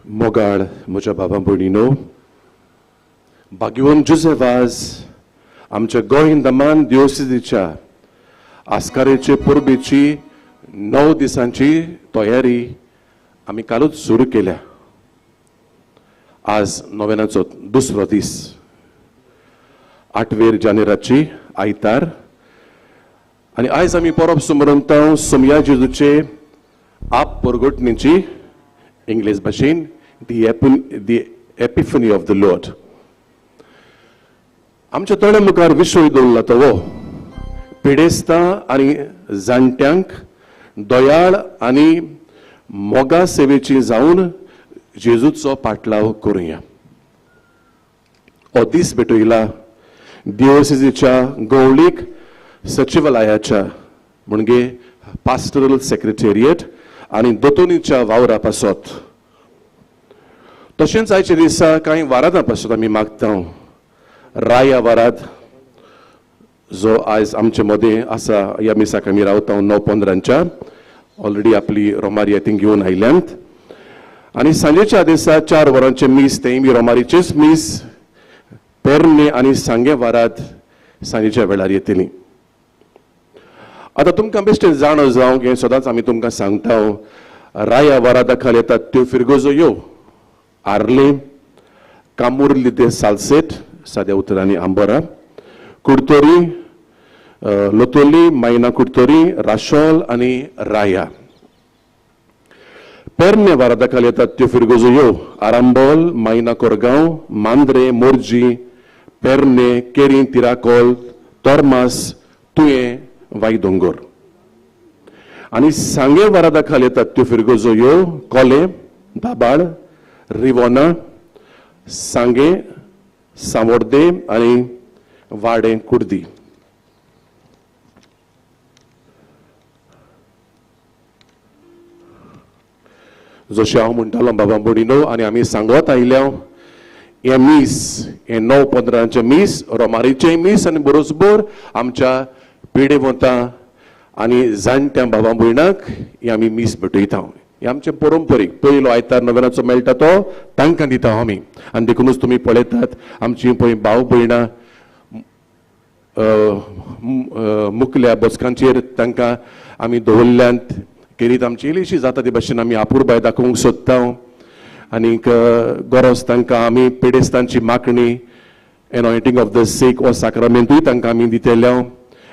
मोगाळ म्हज्या बाबा भयणीनो, भाग्यवंत जुझे वाज आमच्या गोंय दमान दिवसीच्या आस्कारेचे परबेची 9 दिसांची तयारी आमी कालूच सुरू केल्या. आज नोवेनाचो दुसरो दीस, 8 जानेराची आयतार, आनी आयज आमी परब सुमरंता सोमया जेजूचे आप परगटणीची, इंग्लीश भाशेन the epiphany of the Lord. आमच्या दोळ्या मुखार विशय दवरला तो हो पिडेस्तां आनी जाणट्यांक दयाळ आनी मोगा सेवेची जावन जेजूचो पाटलाव करुया. हो दीस भेटयला दिओसिजीच्या गवळीक सचिवालयाच्या म्हणजे पास्टरल सेक्रेटेरिएट आनी दोतोनीच्या वावरा पासत. तशेंच आयच्या दिसा कांय वारादां पासत आमी मागता राया वाराद जो आयज आमचे मदें आसा. ह्या मिसाक आमी रावता 9:15 ऑलरेडी आपली रोमारी थिंग घेवन आयल्यांत. आनी सांजेच्या दिसा 4 वरांचें मीस, तेंय बी रोमारीचेच मीस पेरणे आनी सांगे वाराद सांजेच्या वेळार येतली. आतां तुमकां बेश्टें जाणो जावंक हें सदांच आमी तुमकां सांगता, राया वारादा खाल येतात त्यो फिरगोजो यो आर्ले, कामुर्ली ते सालसेट साद्या उतरांनी आंबोरा, कुडतोरी, लोतोली, मायना कुडतोरी, राशोल आनी राया. पेरणे वारादा खाल येतात त्यो फिरगोजो यो आरांबोल, मायना कोरगांव, मांद्रे, मोरजी, पेरणे, केरी, तिराकोल, तोरमास, तुयें, वायदोंगोर. आनी सांगे वारादा खाल येतात त्यो फिरगोजो यो कोले, दाबाळ, रिवोना, सांगे, सावोर्दे आनी वाडें कुर्दी. जशें हांव म्हणटालो बाबा भयणीनो, आनी आमी सांगत आयल्या हें मीस, हें 9:15 मीस, रोमारीचें मीस आनी बरोबर आमच्या पिडेवंतां आनी जाणट्या बाबा भयणाक हें आमी मीस भेटयता. हें आमचें परंपरीक पयलो आयतार नोवेनाचो मेळटा तो तांकां दिता आमी. आनी देखुनूच तुमी पळयतात आमची पळय भाव भयणां मुकल्या बसकांचेर तांकां आमी दवरल्यांत केरीत आमची इल्लीशी जाता ते भाशेन आमी आपुरबाय दाखोवंक सोदता. आनीक गरज तांकां आमी पिडेस्तांची मागणी, एनॉयटींग ऑफ the सीक हो साक्रामेंतूय तांकां आमी दितले.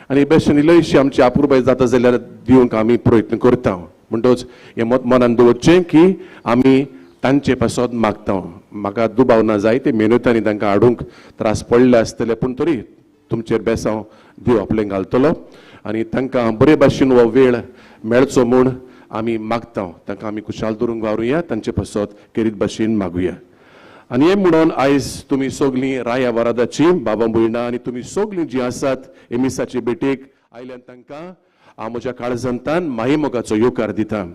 आनी भाशेन इल्लीशी आमची आपुरबाय जाता जाल्यार दिवंक आमी प्रयत्न करता. म्हणटच हें मत मनान दवरचें की आमी तांचे पासत मागता. म्हाका दुबाव ना जाय ते मेहनतांनी तांकां हाडूंक त्रास पडले आसतले, पूण तरी तुमचेर बेसांव देव आपलें घालतलो आनी तांकां बरे भाशेन हो वेळ मेळचो म्हूण आमी मागता. तांकां आमी खुशाल दवरूंक वावरुया, तांचे पासत केरीत भाशेन मागुया. आनी हें म्हणून आयज तुमी सगलीं राया वारादाची बाबा भयणां आनी तुमी सगलीं जीं आसात हे मिसाचे भेटेक आयल्यान तांकां हांव म्हज्या काळजांतान मायेमोगाचो येवकार दिता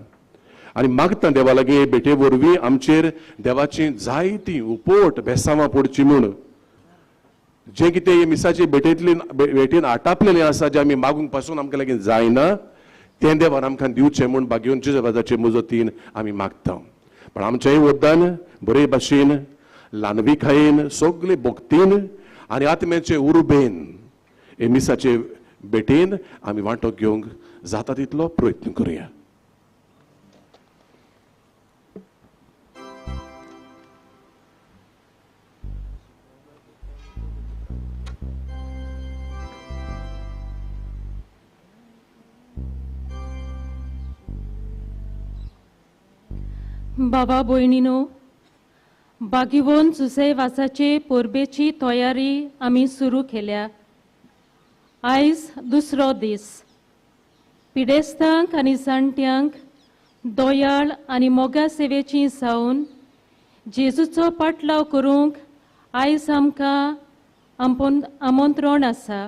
आनी मागता देवा लागीं हे भेटे वरवीं आमचेर देवाची जायती उपोट बेसांवां पडची म्हूण. जें कितें हे मिसाचे भेटेंतली भेटेन आटापलेलें आसा, जें आमी मागूंक पासून आमकां लागीं जायना, तें देवान आमकां दिवचें म्हूण भाग्यवंत जेजवाजाचे मुजतीन आमी मागता. पण आमचेंय वरदान बरे भाशेन ल्हानविकायेन सगळे भक्तीन आनी आत्म्याचे उर्बेन हे मिसाचे भेटेन आमी वांटो घेवंक जाता तितलो प्रयत्न करुया. बाबा भयणीनो, भाग्यवंत जुझे वासाचे परबेची तयारी आमी सुरू केल्या. आयज दुसरो दीस. पिडेस्तांक आनी जाणट्यांक दयाळ आनी मोगा सेवेची जावन जेजूचो पाटलाव करूंक आयज आमकां आमंत्रण आसा.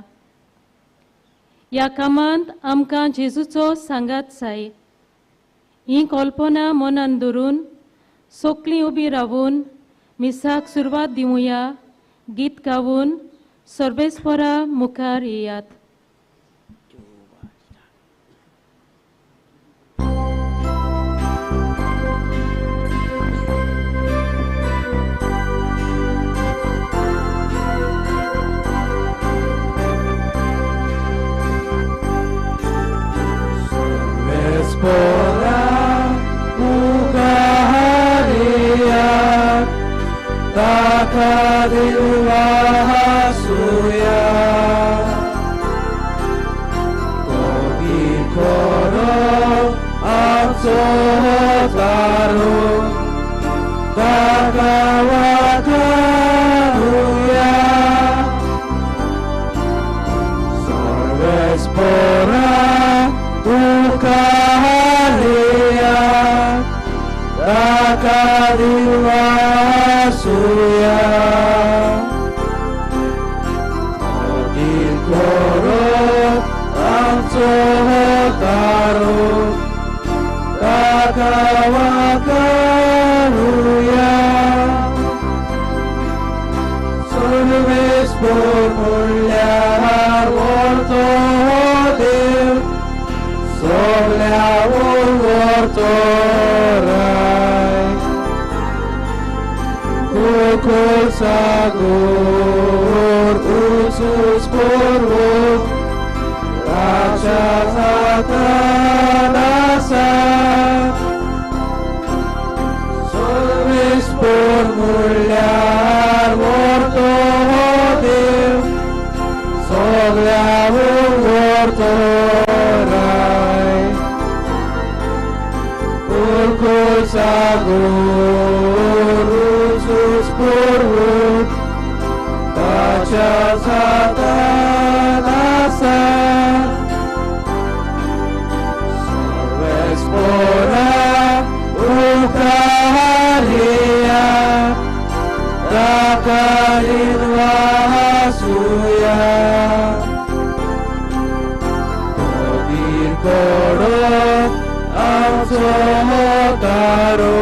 ह्या कामांत आमकां जेजूचो सांगात जाय. ही कल्पना मनान धरून सगळीं उबी रावून मिसाक सुरवात दिवया. गीत गावन सर्वेस्परा मुखार येयात. Spora Ukaharia Takadilwa Hasuya Kodir Koro Amso Taro Takawakaruya Sarvespora Ukaharia Takadilwa Hasuya Kodir Koro Amso Taro Takawakaruya Sarvespor Mulyar Orto Dev Soglia Orto Rai Kukul Sagur Usus Purwo Raksasa Sarvespor Mulyar Orto Dev Soglia Orto Rai Kukul Sagur Usus Purwo Raksasa Sarvespora Ukaharia Takadilwa Hasuya Kodir Koro Amso Taro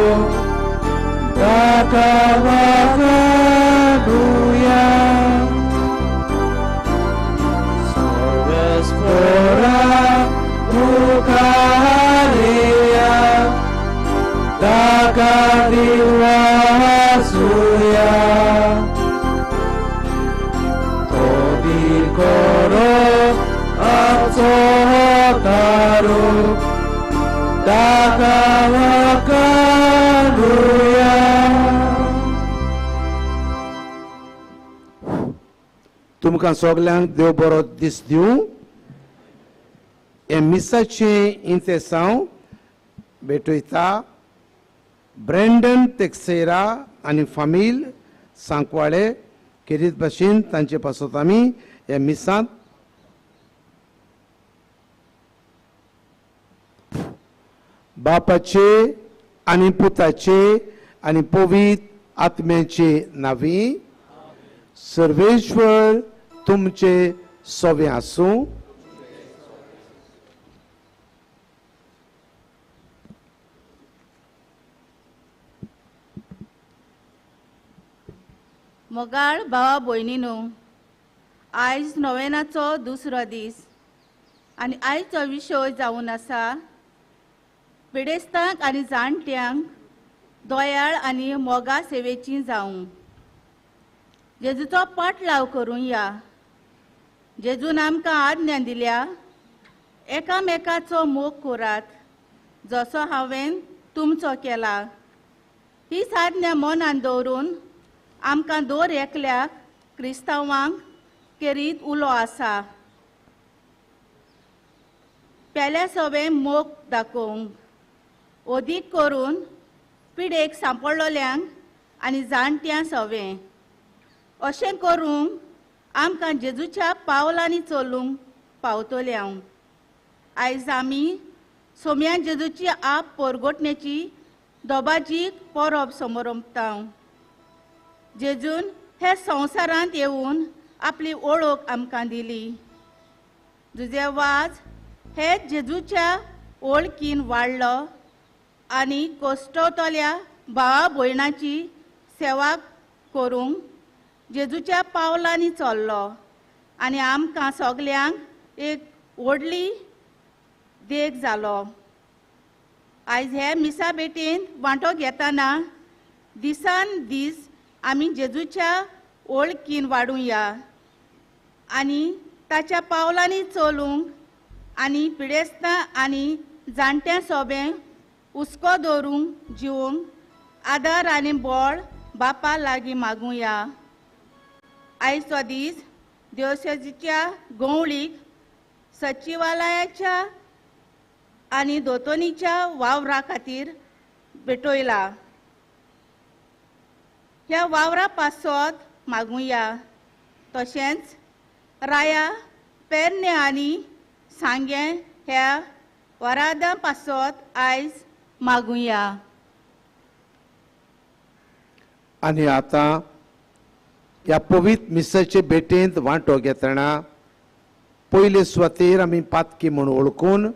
Takawakaruya Sarvespora Ukaharia Takadilwa Hasuya Kodir Koro Amso Taro Takawakaruya. तुमकां सगल्यांक देव बरो दीस दिवं. हे मिसाचें इंतेसांव भेटयता Brendon तेक्सेरा आनी फामील सांकवाळे खेरीत भाशेन तांचे पासत आमी ह्या मिसांत बापाचे आनी पुताचे आनी पवित्र आत्म्याचे नांवी सर्वेश्वर तुमचे सोवे आसूं. मोगाळ भावा भयणीनो, आयज नोवेनाचो दुसरो दीस आनी आयचो विशय जावन आसा पिडेस्तांक आनी जाणट्यांक दयाळ आनी मोगा सेवेची जावं. जेजूचो पाटलाव करूया. जेजून आमकां आज्ञा दिल्या, एकामेकाचो मोग करात जसो हांवें तुमचो केला. ही साधना मनान दवरून आमकां दर एकल्याक क्रिस्तांवांक केरीत उलो आसा पेल्या सवें मोग दाखोवंक, अदीक करून पिडेक सांपडलोल्यांक आनी जाणट्यां सवें. अशें करूंक आमकां जेजूच्या पावलांनी चलूंक पावतले. हांव आयज आमी सोम्या जेजूची आप परगटण्याची दोबाजीक परब समरपता. जेजून हे संवसारांत येवन आपली ओळख आमकां दिली. जुजे वाज हे जेजूच्या ओळखीन वाडलो आनी कोश्टवतल्या भावा भयणाची सेवा करूंक जेजूच्या पावलांनी चल्लो आनी आमकां सगल्यांक एक व्हडली देख जालो. आयज हे मिसा भेटेन वांटो घेतना दिसान दीस आमी जेजूच्या ओळखीन वाडुया आनी ताच्या पावलांनी चलूंक आनी पिडेस्तां आनी जाणट्यां सोबें हुस्को दवरूंक जिवंक आदार आनी बळ बापा लागीं मागुया. आयचो दीस देवसेजीच्या गवळीक सचिवालयाच्या आनी दोतोनीच्या वावरा खातीर भेटयला. ह्या वावरा पासत मागुया. तशेंच राया पेरणे आनी सांगें ह्या वरादां पासत आयज मागुया. आनी आतां ह्या पवित्र मिसाचे भेटेंत वांटो घेतना पयले सुवातेर आमी पातकी म्हूण वळखून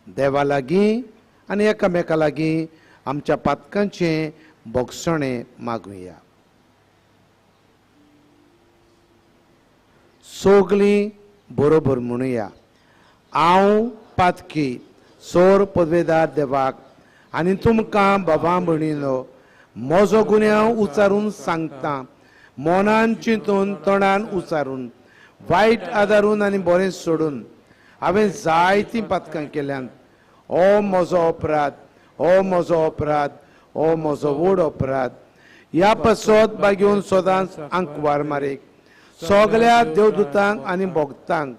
देवा लागीं आनी एकामेका लागीं आमच्या पातकांचें भोगसणें मागुया. सगळीं बरोबर म्हणुया, हांव पातकी सोर पदवेदार देवाक आनी तुमकां बाबा म्हणिल्लो म्हजो गुन्यांव उचारून सांगता. मनान चिंतून तोंडान उचारून वायट आदारून आनी बरें सोडून हांवें जायतीं पातकां केल्यांत. हो म्हजो अपराध, हो म्हजो अपराध, हो म्हजो व्हड अपराध. ह्या पासत बागेवन सदांच आंकवार मारीक सगळ्या देवदूतांक आनी भक्तांक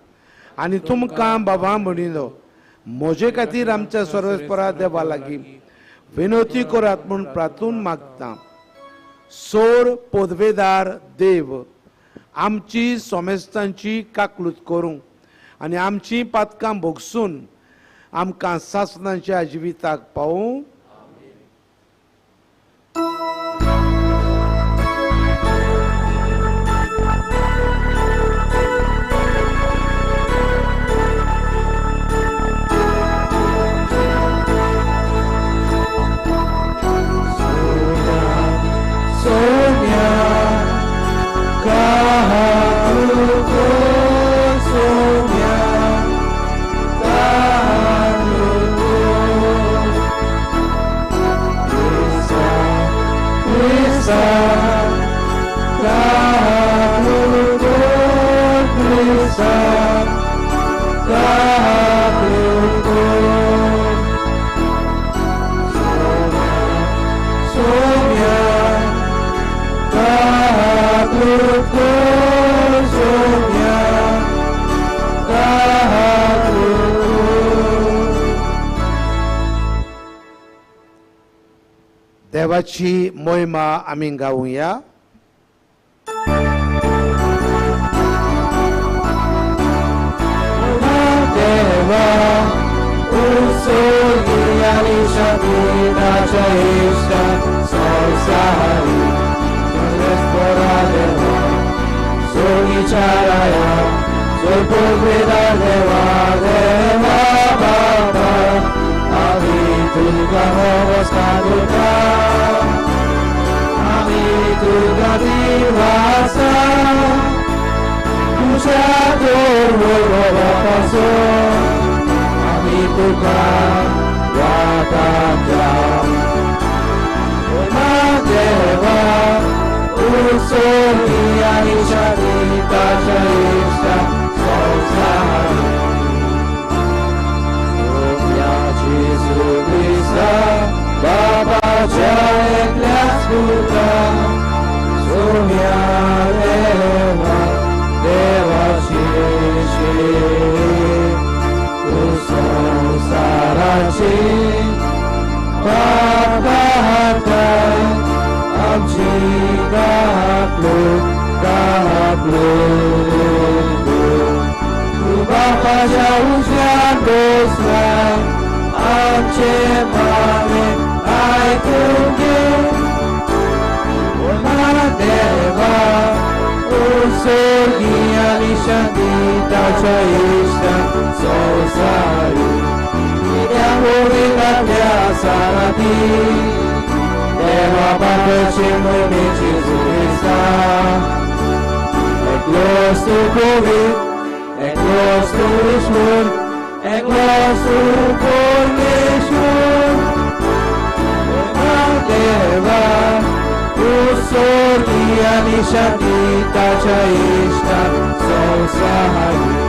आनी तुमकां बाबा म्हणिल्लो म्हजे खातीर आमच्या सर्वेस्परा देवा लागीं विनवती करात म्हूण प्रार्थून मागता. सोर पदवेदार देव आमची सोमेस्तांची काकलूत करूंक आनी आमची पातकां भोगसून आमकां सासणाच्या जिविताक पावूं. देवाची मोहिमा आमी गावया. देवा उसोगी आनी शक्तीच्या इश्टा संवसारी सर्वेस्परा देवा सोगीच्या राया सोपवेदा देवा देवा बापा आमी तुका नमस्कार करता, आमी तुका दिवासा तुज्या दरवापासो आमी तुका वाटाच्या. देवा उसोगी आनी शांतीच्या इश्टा संवसारी सोम्या जेजू क्रिस्ता बाबाच्या एकल्याच पुता सोम्या देवा देवाची तूं संवसाराची पापां हाडटाय आमची दाखलो दाखलो. तूं बापाच्या उजव्यान बसलाय आमचे मागणें आयकून घे. देवा उसोगी आनी शांतीच्या इश्टा संवसारी कित्याक वयताल्या साराती देवा बापाचे मोहिमेची जेजू क्रिस्ता. एकलोच तूं पवित्र, एकलोच तूं ईश्वर, एकलोच तूं परमेश्वर. देवा उसोगी आनी शांतीच्या इश्टा संवसारी.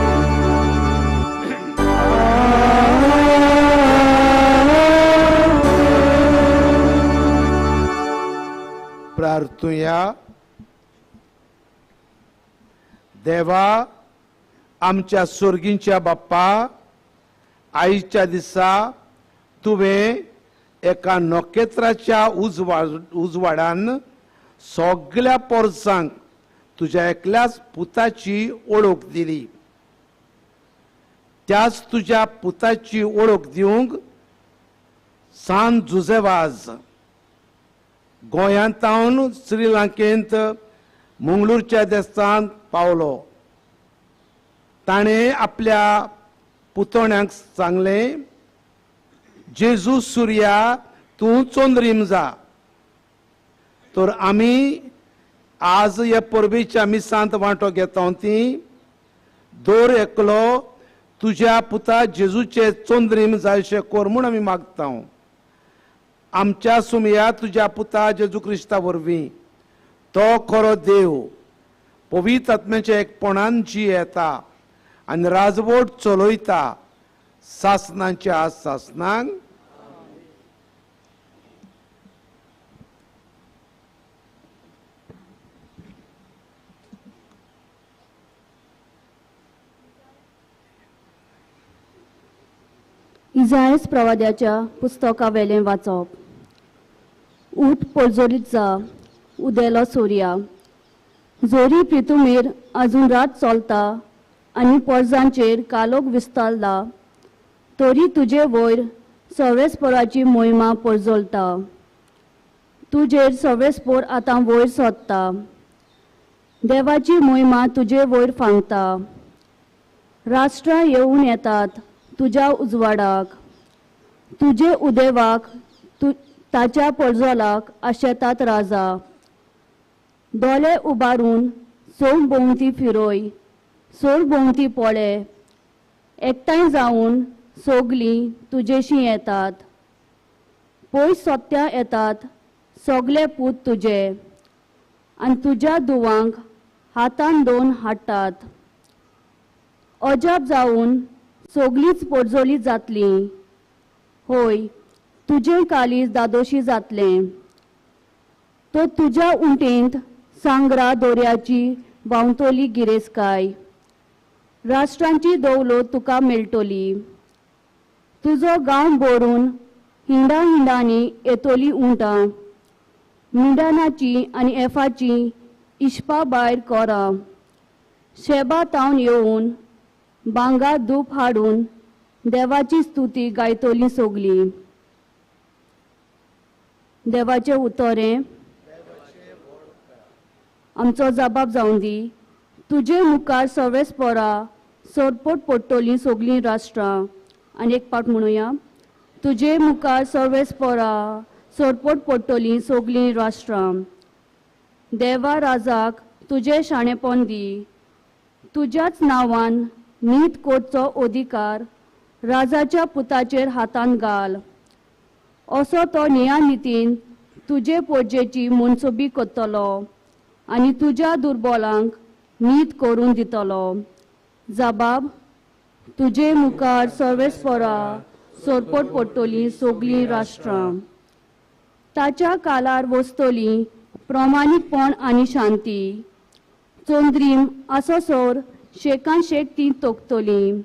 परतुया. देवा आमच्या सोर्गींच्या बाप्पा, आयच्या दिसा तुवें एका नखेत्राच्या उजवाडान सगळ्या पोरसांक तुज्या एकल्याच पुताची ओळख दिली. त्याच तुज्या पुताची ओळख दिवंक सान जुझेवाज गोंयांतावन श्रीलंकेंत मंगळूरच्या देशांत पावलो. ताणें आपल्या पुतोण्यांक सांगलें, जेजू सुर्या तूं चंद्रीम जा. तर आमी आज ह्या परबेच्या मिसांत वांटो घेता ती दर एकलो तुज्या पुता जेजूचे चंद्रीम जायशे कर म्हूण आमी मागता. आमच्या सुमया तुज्या पुता जेजू क्रिस्ता वरवीं तो खरो देव पवित्र आत्म्याच्या एकपणान जी येता आनी राजवट चलयता सासनाच्या सासनांक. इजायस प्रवाद्याच्या पुस्तकावेलें वाचप. ऊठ पोरजोरीत जा, उदेलो सूर्या, जोरी प्रितुमेर अजून रात चलता आनी पोरजांचेर कालोख विस्तारला, तरी तुजे वयर सवेस्पोराची मोहिमा पोरजोलता. तुजेर सवेस्पोर आतां वयर सोदता, देवाची मोहिमा तुजे वयर फांगता. राष्ट्रां येवन येतात तुज्या उजवाडाक, तुजे उदेवाक ताच्या पोरजोलाक आशेतात राजा. दोळे उबारून चोंवभोंवती फिरोय, सोरभोंवती पळे, एकठांय जावन सोगलीं तुजेशी येतात. पयस सोत्या येतात सगले पूत तुजे, आनी तुज्या दुवांक हातान दोन हाडटात. अजाप जावन सगलींच पोरजोली जातलीं, होय तुजें काळीज दादोशी जातलें. तो तुज्या उंटेंत सांगरा दोऱ्याची व्हांवतली गिरेस्तकाय, राष्ट्रांची दौलत तुका मेळटली. तुजो गांव भरून हिंडा हिंडांनी येतली उंटां, मिंडानाची आनी एफाची इश्पा भायर कोरां. शेबा तावन येवन बांगा धूप हाडून देवाची स्तुती गायतली सगली. देवाचें उतरें आमचो जबाब जावन दी. तुजे मुखार सवेस्पोरा सरपोट पडटलीं सगलीं राष्ट्रां. आनी एक पाट म्हणुया, तुजे मुखार सवेस्पोरा सरपोट पडटलीं सगलीं राष्ट्रां. देवा राजाक तुजें शाणेपण दी, तुज्याच नांवान नीत करचो अधिकार राजाच्या पुताचेर हातान घाल. असो तो नियानितीन तुजे पोरजेची मनसुबी करतलो आनी तुज्या दुर्बोलांक नीत करून दितलो. जबाब तुजे मुखार सर्वेस्पोरा सरपोट पडटलीं सगलीं राष्ट्रां. ताच्या कालार वसतलीं प्रमाणीकपण आनी शांती. चंद्रीम आसोसोर शेकान शेक ती तोखतली.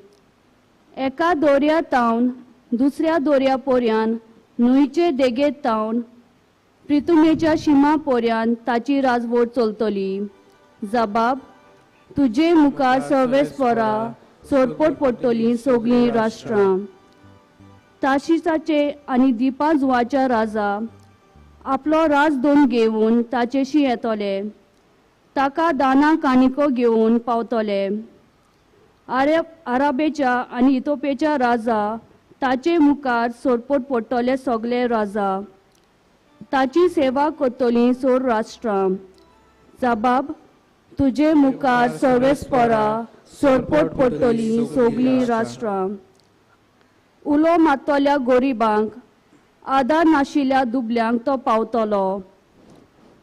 एका दोऱ्या तावन दुसऱ्या दोऱ्या पोऱ्यान, न्हंयचे देगेत तावन प्रितुमेच्या शिमा पोऱ्यान ताची राजवट चलतली. जबाब तुजे मुखार सर्वेस्पोरा सरपोट पडटलीं सगलीं राष्ट्रां. ताशिसाचे आनी दिपा जुवाच्या राजा आपलो राजदोन घेवन ताचेशी येतले, ताका दाना कानिको घेवन पावतले. आराबेच्या आनी इतोपेच्या राजा ताचे मुखार सोरपोट पडटले सगले राजा. ताची सेवा करतलीं सोर राष्ट्रां. जबाब तुजे मुखार सर्वेस्पोरा सोरपोट पडटलीं सगलीं राष्ट्रां. उलो मारतल्या गोरिबांक, आदार नाशिल्ल्या दुबल्यांक तो पावतलो.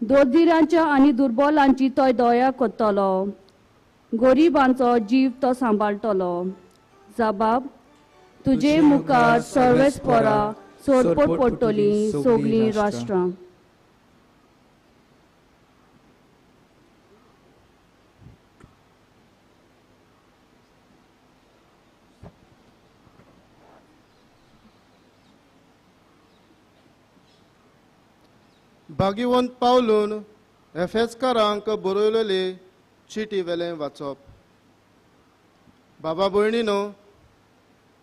दोरदिरांच्या आनी दुर्बोलांची तो दया करतलो, गोरिबांचो जीव तो सांबाळटलो. जबाब तुजे मुखार सर्वेस्पोरा सोरपोट पडटलीं सगलीं राष्ट्रां. भाग्यवंत पावलून एफेसकारांक बरयलेले चिटी वेलें वाचप. बाबा भयणीनो,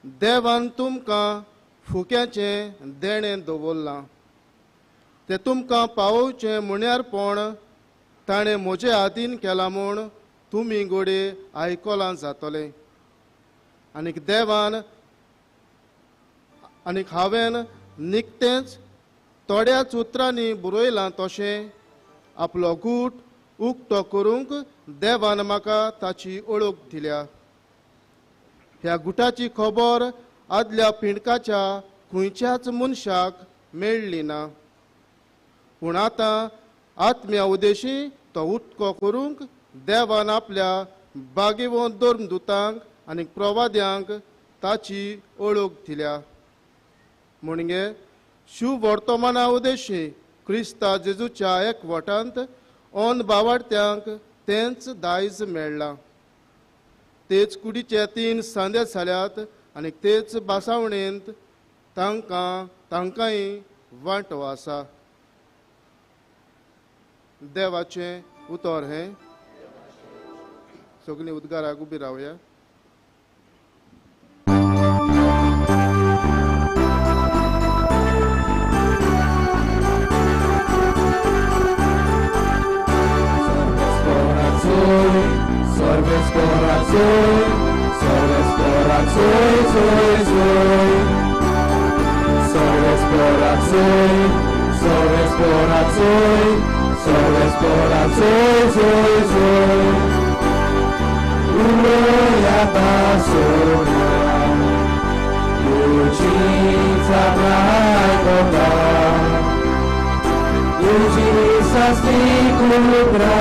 देवान तुमकां फुक्याचें देणें दवरलां, तें तुमकां पावोवचें म्हण्यारपण ताणें म्हजे आदीन केलां म्हूण तुमी गोडे आयकलां जातलें. आनीक देवान आनीक हांवें निकतेंच थोड्याच उतरांनी बरयलां तशें आपलो गूट उक्तो करूंक देवान म्हाका ताची ओळख दिल्या. ह्या गुटाची खबर आदल्या पिंडकाच्या खंयच्याच मनशाक मेळ्ळी ना, पूण आतां आत्म्या उदेशी तो उटको करूंक देवान आपल्या बागेवंत धर्मदुतांक आनी प्रवाद्यांक ताची ओळख दिल्या. म्हणजे शिव वर्तमाना उदेशी क्रिस्ता जेजूच्या एकवटांत ऑन बावाडत्यांक तेंच दायज मेळ्ळां. तेच कुडीचे 3 सांदे जाल्यात आनी तेच बासावणेंत तांकां तांकांय वांटो आसा. देवाचें उतर हें. सगळीं उद्गाराक उबी रावया. Solves corazón, solves corazón, soy, soy. Solves corazón, solves corazón, solves corazón, soy, soy. Gloria pasona, Lucica blaigota, Lucica sticubra.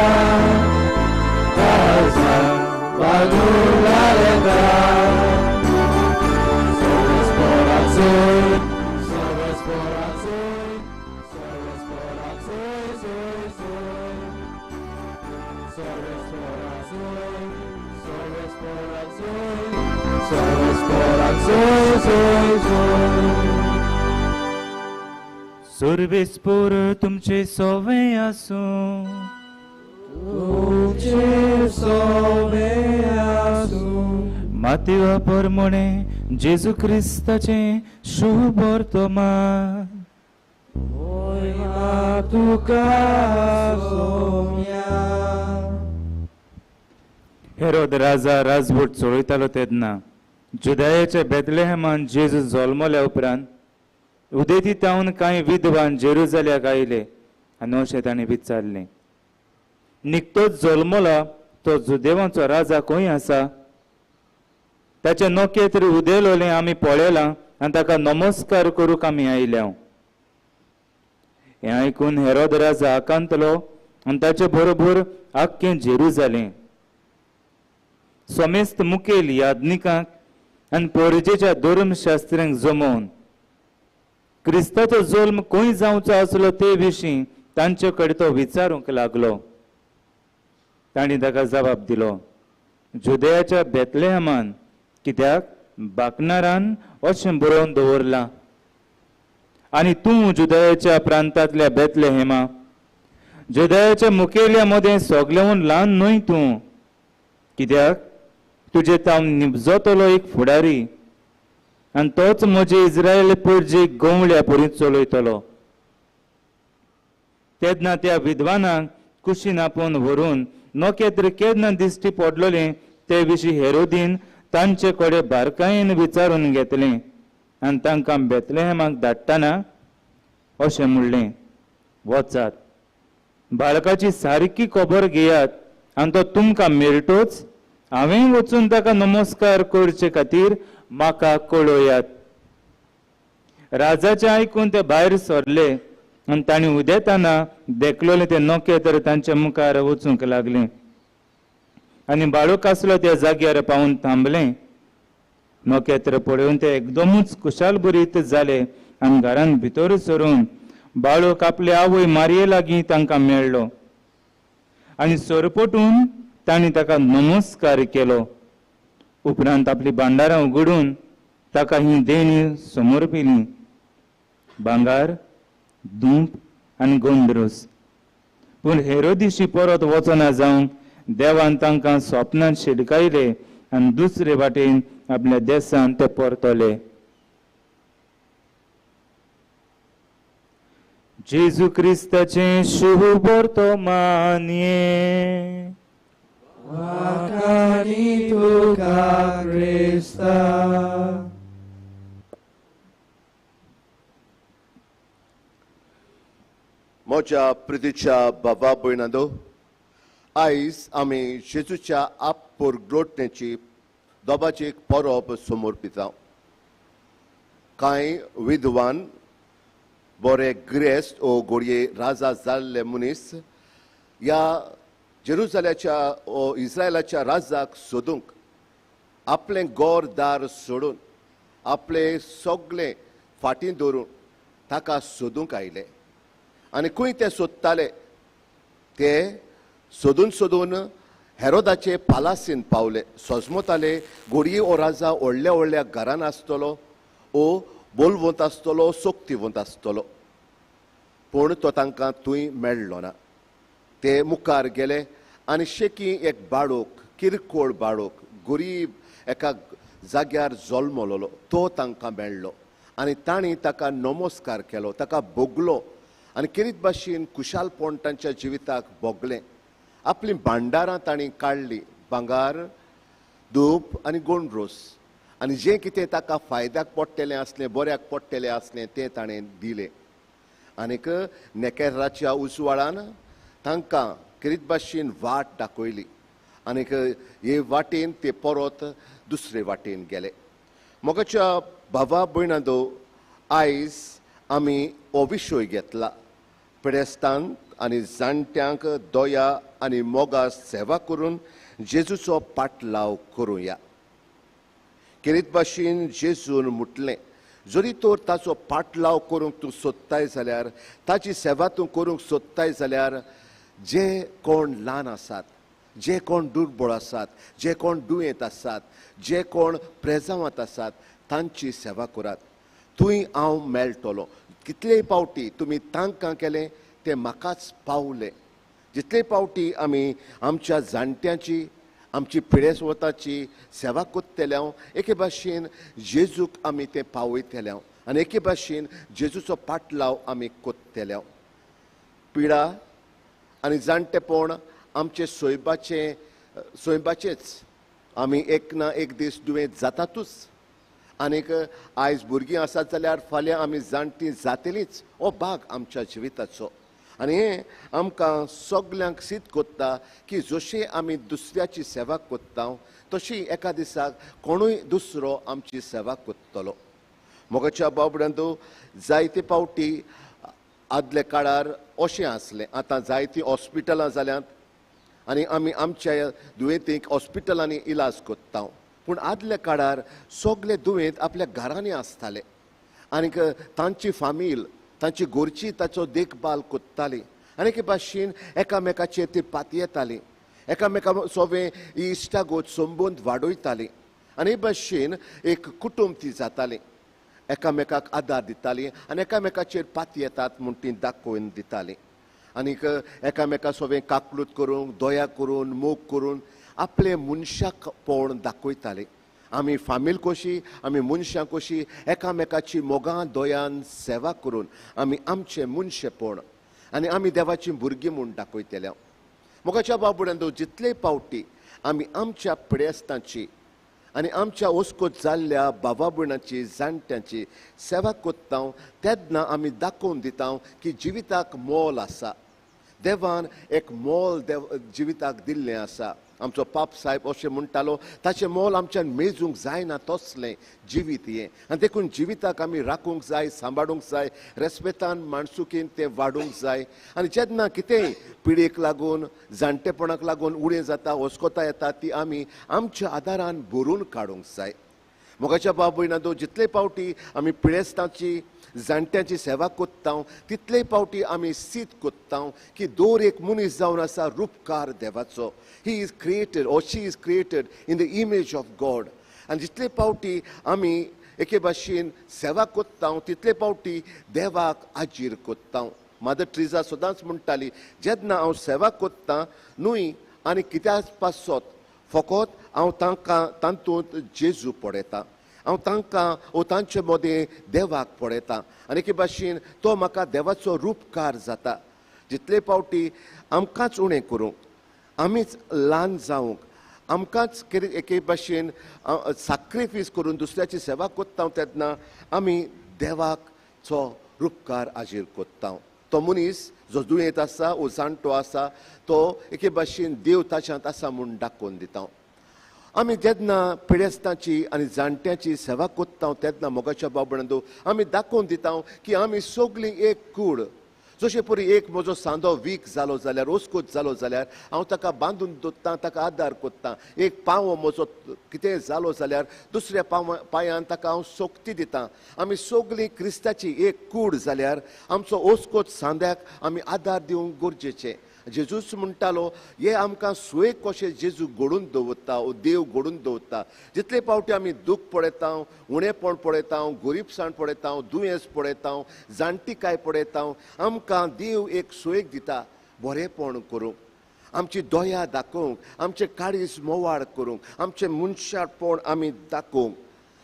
सर्वेस्पोर तुमचे सोवे आसूं, तुमचे सोवे आसूं. मातेवा परमणे जेजू क्रिस्ताचें शुभ वर्तमान. मोहिमा तुका सोम्या. हेरोद राजा राजवट चलयतालो तेन्ना जुदायाच्या बेथलेहेमान जेजू जल्मल्या उपरांत उदेती तावन कांय विद्वान जेरुजाल्याक आयले आनी अशें ताणें विचारलें, निकतोच जल्मला तो जुदेवांचो राजा खंय आसा? ताचें नखेत्र उदेलोलें आमी पळयलां आनी ताका नमस्कार करूंक आमी आयल्या. हें आयकून हेरोद राजा आकांतलो आनी ताचे बरोबर आख्खें जेरुजालें. समेस्त मुखेल याज्ञिकांक आनी पोरजेच्या धर्मशास्त्र्यांक जमोवन क्रिस्ताचो जल्म खंय जावचो आसलो ते विशीं तांचे कडेन तो विचारूंक लागलो. तांणी ताका जबाब दिलो, जुदयाच्या बेथलेहमान, कित्याक बाकनारान अशें बरोवन दवरलां, आनी तूं जुदयाच्या प्रांतांतल्या बेथलेहेमा, जुदयाच्या मुखेल्या मदें सगळ्याहून ल्हान न्हय तूं, कित्याक तुजे तावन निबजतलो एक फुडारी आनी तोच म्हजे इस्रायल परजेक गवळ्या परी चलयतलो. तेन्ना त्या विद्वानाक कुशीन आपोवन व्हरून नखेत्र केन्ना दिश्टी पडलोलें ते विशीं हेरोदीन तांचे कडेन बारकायेन विचारून घेतलें आनी तांकां बेथलेहेमाक धाडटना अशें म्हणलें, वचात बाळकाची सारकी खबर घेयात आनी तो तुमकां मेळटोच हांवें वचून ताका नमस्कार करचे खातीर म्हाका कळयात. राजाचें आयकून ते भायर सरले आनी तांणी उदेताना देखलोलें तें नखेत्र तांच्या मुखार वचूंक लागलें आनी बाळूक आसलो त्या जाग्यार पावून थांबलें. नखेत्र पळोवन ते एकदमूच खुशालभरीत जाले आनी घरांत भितर सरून बाळूक आपले आवय मारये लागीं तांकां मेळ्ळो आनी सरपटून तांणी ताका नमस्कार केलो. उपरांत आपली भांडारां उगडून ताका ही देणी समर्पिली, भांगार, धूप आनी गोंद्रोस. पूण हेरोदिशी परत वचना जावंक देवान तांकां स्वप्नान शिडकायले आनी दुसरे वाटेन आपल्या देशांत ते परतले. जेजू क्रिस्ताचें शुभ वर्तमान. वाखाणी तुका क्रिस्ता. म्हज्या प्रितीच्या बाबा भयणांनो, आयज आमी जेजूच्या आपपोरग्लोटण्याची दोबाची एक परब समर्पिता. कांय विद्वान बरे गिरेस्त ओ घोडये राजा जाल्ले मनीस ह्या जेरुजाल्याच्या ओ इस्रायलाच्या राजाक सोदूंक आपलें गोर दार सोडून आपले सगळें फाटीं दवरून ताका सोदूंक आयले. आनी खंय ते सोदताले ते सोदून सोदून हेरोदाचे पालासीन पावले. सजमताले घोडये ओ राजा व्हडल्या व्हडल्या घरान आसतलो ओ बोलवंत आसतलो, सोक्तिवंत आसतलो, पूण तो तांकां थंय मेळ्ळो ना. ते मुखार गेले आनी शेकी एक बाळोक, किरकोळ बाळोक, गरीब एका जाग्यार जल्मलोलो तो तांकां मेळ्ळो आनी तांणी ताका नमस्कार केलो, ताका भोगलो आनी केरीत भाशेन खुशालपण तांच्या जिविताक भोगलें. आपलीं भांडारां तांणी काडलीं, भांगार, धूप आनी गोंडरोस, आनी जें कितें ताका फायद्याक पडटलें आसलें, बऱ्याक पडटलें आसलें तें ताणें दिलें. आनीक नेकेराच्या उजवाडान तांकां केरीत भाशेन वाट दाखयली आनीक हे वाटेन ते परत दुसरे वाटेन गेले. मोगाच्या भावा भयणांनो, आयज आमी हो विशय घेतला, पिडेस्तांक आनी जाणट्यांक दया आनी मोगा सेवा करून जेजूचो पाटलाव करुया. केरीत भाशेन जेजून म्हटलें, जरी तर ताचो पाटलाव करूंक तूं सोदताय जाल्यार, ताची सेवा तूं करूंक सोदताय जाल्यार, जे कोण ल्हान आसात, जे कोण दुर्बळ आसात, जे कोण दुयेंत आसात, जे कोण प्रेजांवांत आसात तांची सेवा करात. थंय हांव मेळटलो. कितलेय पावटी तुमी तांकां केलें तें म्हाकाच पावलें. जितले पावटी आमी आमच्या जाणट्यांची, आमची पिडेस्वताची सेवा करतले, एके भाशेन जेजूक आमी तें पावयतले आनी एके भाशेन जेजूचो पाटलाव आमी करतले. पिडा आनी जाणटेपण आमचे सोयबाचें सोयबाचेच. आमी एक ना एक दीस दुयेंत जातातूच आनीक आयज भुरगीं आसात जाल्यार फाल्यां आमी जाणटीं जातलींच. हो भाग आमच्या जिविताचो आनी हें आमकां सगल्यांक सीत कोत्ता की जशें आमी दुसऱ्याची सेवा कोत्ता तशी एका दिसाक कोणूय दुसरो आमची सेवा कोत्तलो. मोगाच्या बाबड्यांतू, जायते पावटी आदल्या काळार अशें आसलें, आतां जायतीं हॉस्पिटलां जाल्यांत आनी आमी आमच्या दुयेंतींक हॉस्पिटलांनी इलाज कोत्ता. पूण आदल्या काळार सगळे दुयेंत आपल्या घरांनी आसताले आनीक तांची फामील, तांची गोरची ताचो देखभाल कोत्ताली आनी एके भाशेन एकामेकाचेर ती पातयेताली, एकामेका सोवें ही इश्टागत संबंद वाडयताली आनी हे भाशेन एक कुटुंब ती जाताली, एकामेकाक आदार दिताली आनी एकामेकाचेर पातयेतात म्हूण ती दाखोवन दिताली आनीक एकामेका सोवें काकलूत करूंक, दया करून, मोग करून आपले मनशाक पळोवन दाखयताले. आमी फामील कशी, आमी मनशां कशी एकामेकाची मोगान दयान सेवा करून आमी आमचें मनशेपण आनी आमी देवाचीं भुरगीं म्हूण दाखयतले. मोगाच्या बाबुड्यांत, जितले पावटी आमी आमच्या पिडेस्तांची आनी आमच्या ओस्कोत जाल्ल्या बाबा भयणांची, जाणट्यांची सेवा कोत्ता तेन्ना आमी दाखोवन दिता की जिविताक मोल आसा. देवान एक मोल देव जिविताक दिल्लें आसा. आमचो पाप साहेब अशें म्हणटालो, ताचें मोल आमच्यान मेजूंक जायना तसलें जिवीत हें. आनी देखून जिविताक आमी राखूंक जाय, सांबाळूंक जाय, रेस्पेतान माणसुकीन तें वाडूंक जाय. आनी जेन्ना कितेंय पिडेक लागून, जाणटेपणाक लागून उणें जाता, ओस्कोता येता, ती आमी आमच्या आदारान भरून काडूंक जाय. मोगाच्या बाब भयणांनो, जितले पावटी आमी पिडेस्तांची, जाणट्यांची सेवा कोत्ता तितले पावटी आमी सीत कोत्ता की दर एक मनीस जावन आसा रुपकार देवाचो. He is created or she is created in the image of God. आनी जितले पावटी आमी एके भाशेन सेवा कोत्ता तितले पावटी देवाक आजीर कोत्ता. मादर ट्रिजा सदांच म्हणटाली, जेन्ना हांव सेवा कोत्ता न्हय आनी कित्याक पासत फकत हांव तांकां तातूंत जेजू पळयता, हांव तांकां ओ तांचे मदें देवाक पळयता आनी एके भाशेन तो म्हाका देवाचो रुपकार जाता. जितले फावटी आमकांच उणें करूंक, आमीच ल्हान जावंक, आमकांच एके भाशेन साक्रिफीस करून दुसऱ्याची सेवा कोत्ता तेन्ना आमी देवाचो रुपकार हाजीर कोत्ता. तो मनीस जो दुयेंत आसा ओ जाणटो आसा तो एके भाशेन देव ताच्यांत आसा म्हूण दाखोवन दिता. आमी जेन्ना पिडेस्तांची आनी जाणट्यांची सेवा कोत्ता तेन्ना मोगाच्या बाबडो आमी दाखोवन दिता की आमी सगळीं एक कूड. जशें परी एक म्हजो सांदो वीक जालो जाल्यार, ओस्कोत जालो जाल्यार हांव ताका बांदून दवरतां, ताका आदार कोत्ता. एक पांव म्हजो कितें जालो जाल्यार दुसऱ्या पांयान ताका हांव सोक्ती दितां. आमी सगळीं क्रिस्ताची एक कूड जाल्यार आमचो ओस्कोत सांद्याक आमी आदार दिवंक गरजेचें. जेजूच म्हणटालो, हे आमकां सुयेक कशें जेजू घडून दवरता ओ देव घडून दवरता. जितले फावटी आमी दूख पळयता, उणेपण पळयता, गरिबसाण पळयता, दुयेंस पळयता, जाणटीकाय पळयता, आमकां देव एक सुयेक दिता बरेंपण करूंक, आमची दया दाखोवंक, आमचें काळीज मोवाळ करूंक, आमचें मनशापण आमी दाखोवंक.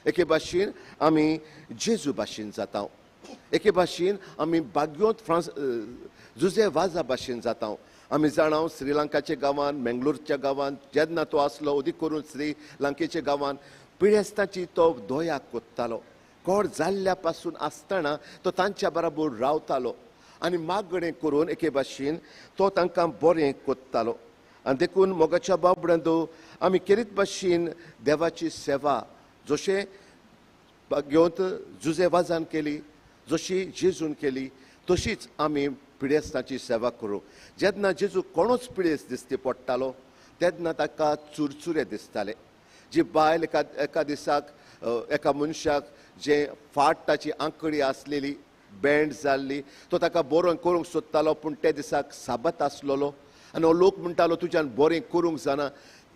एके भाशेन आमी जेजू भाशेन जाता, एके भाशेन आमी बाग्योंत फ्रांस जुजे वाजा भाशेन जाता. आमी जाणा श्रीलंकाच्या गांवांत, मेंगलोरच्या गांवांत जेन्ना तो आसलो, अदीक करून श्रीलंकेच्या गांवांत पिडेस्तांची तो दया कोत्तालो. कोड जाल्ल्या पासून आसतना तो तांच्या बराबर रावतालो आनी मागणें करून एके भाशेन तो तांकां बरें कोत्तालो. आनी देखून मोगाच्या बाबड्यांत आमी केरीत भाशेन देवाची सेवा जशें घेवन जुजे वाजान केली, जशी जेजून केली, तशीच आमी पिडेस्तांची सेवा करूं. जेन्ना जेजू कोणूच पिडेस्त दिसती पडटालो तेन्ना ताका चुरचुरे दिसताले. जी बायल एका दिसाक एका मनशाक जे फाट ताची आंकडी आसलेली, बँड जाल्ली, तो ताका बरो करूंक सोदतालो, पूण त्या दिसाक साबत आसलेलो आनी हो लोक म्हणटालो तुज्यान बरें करूंक जाना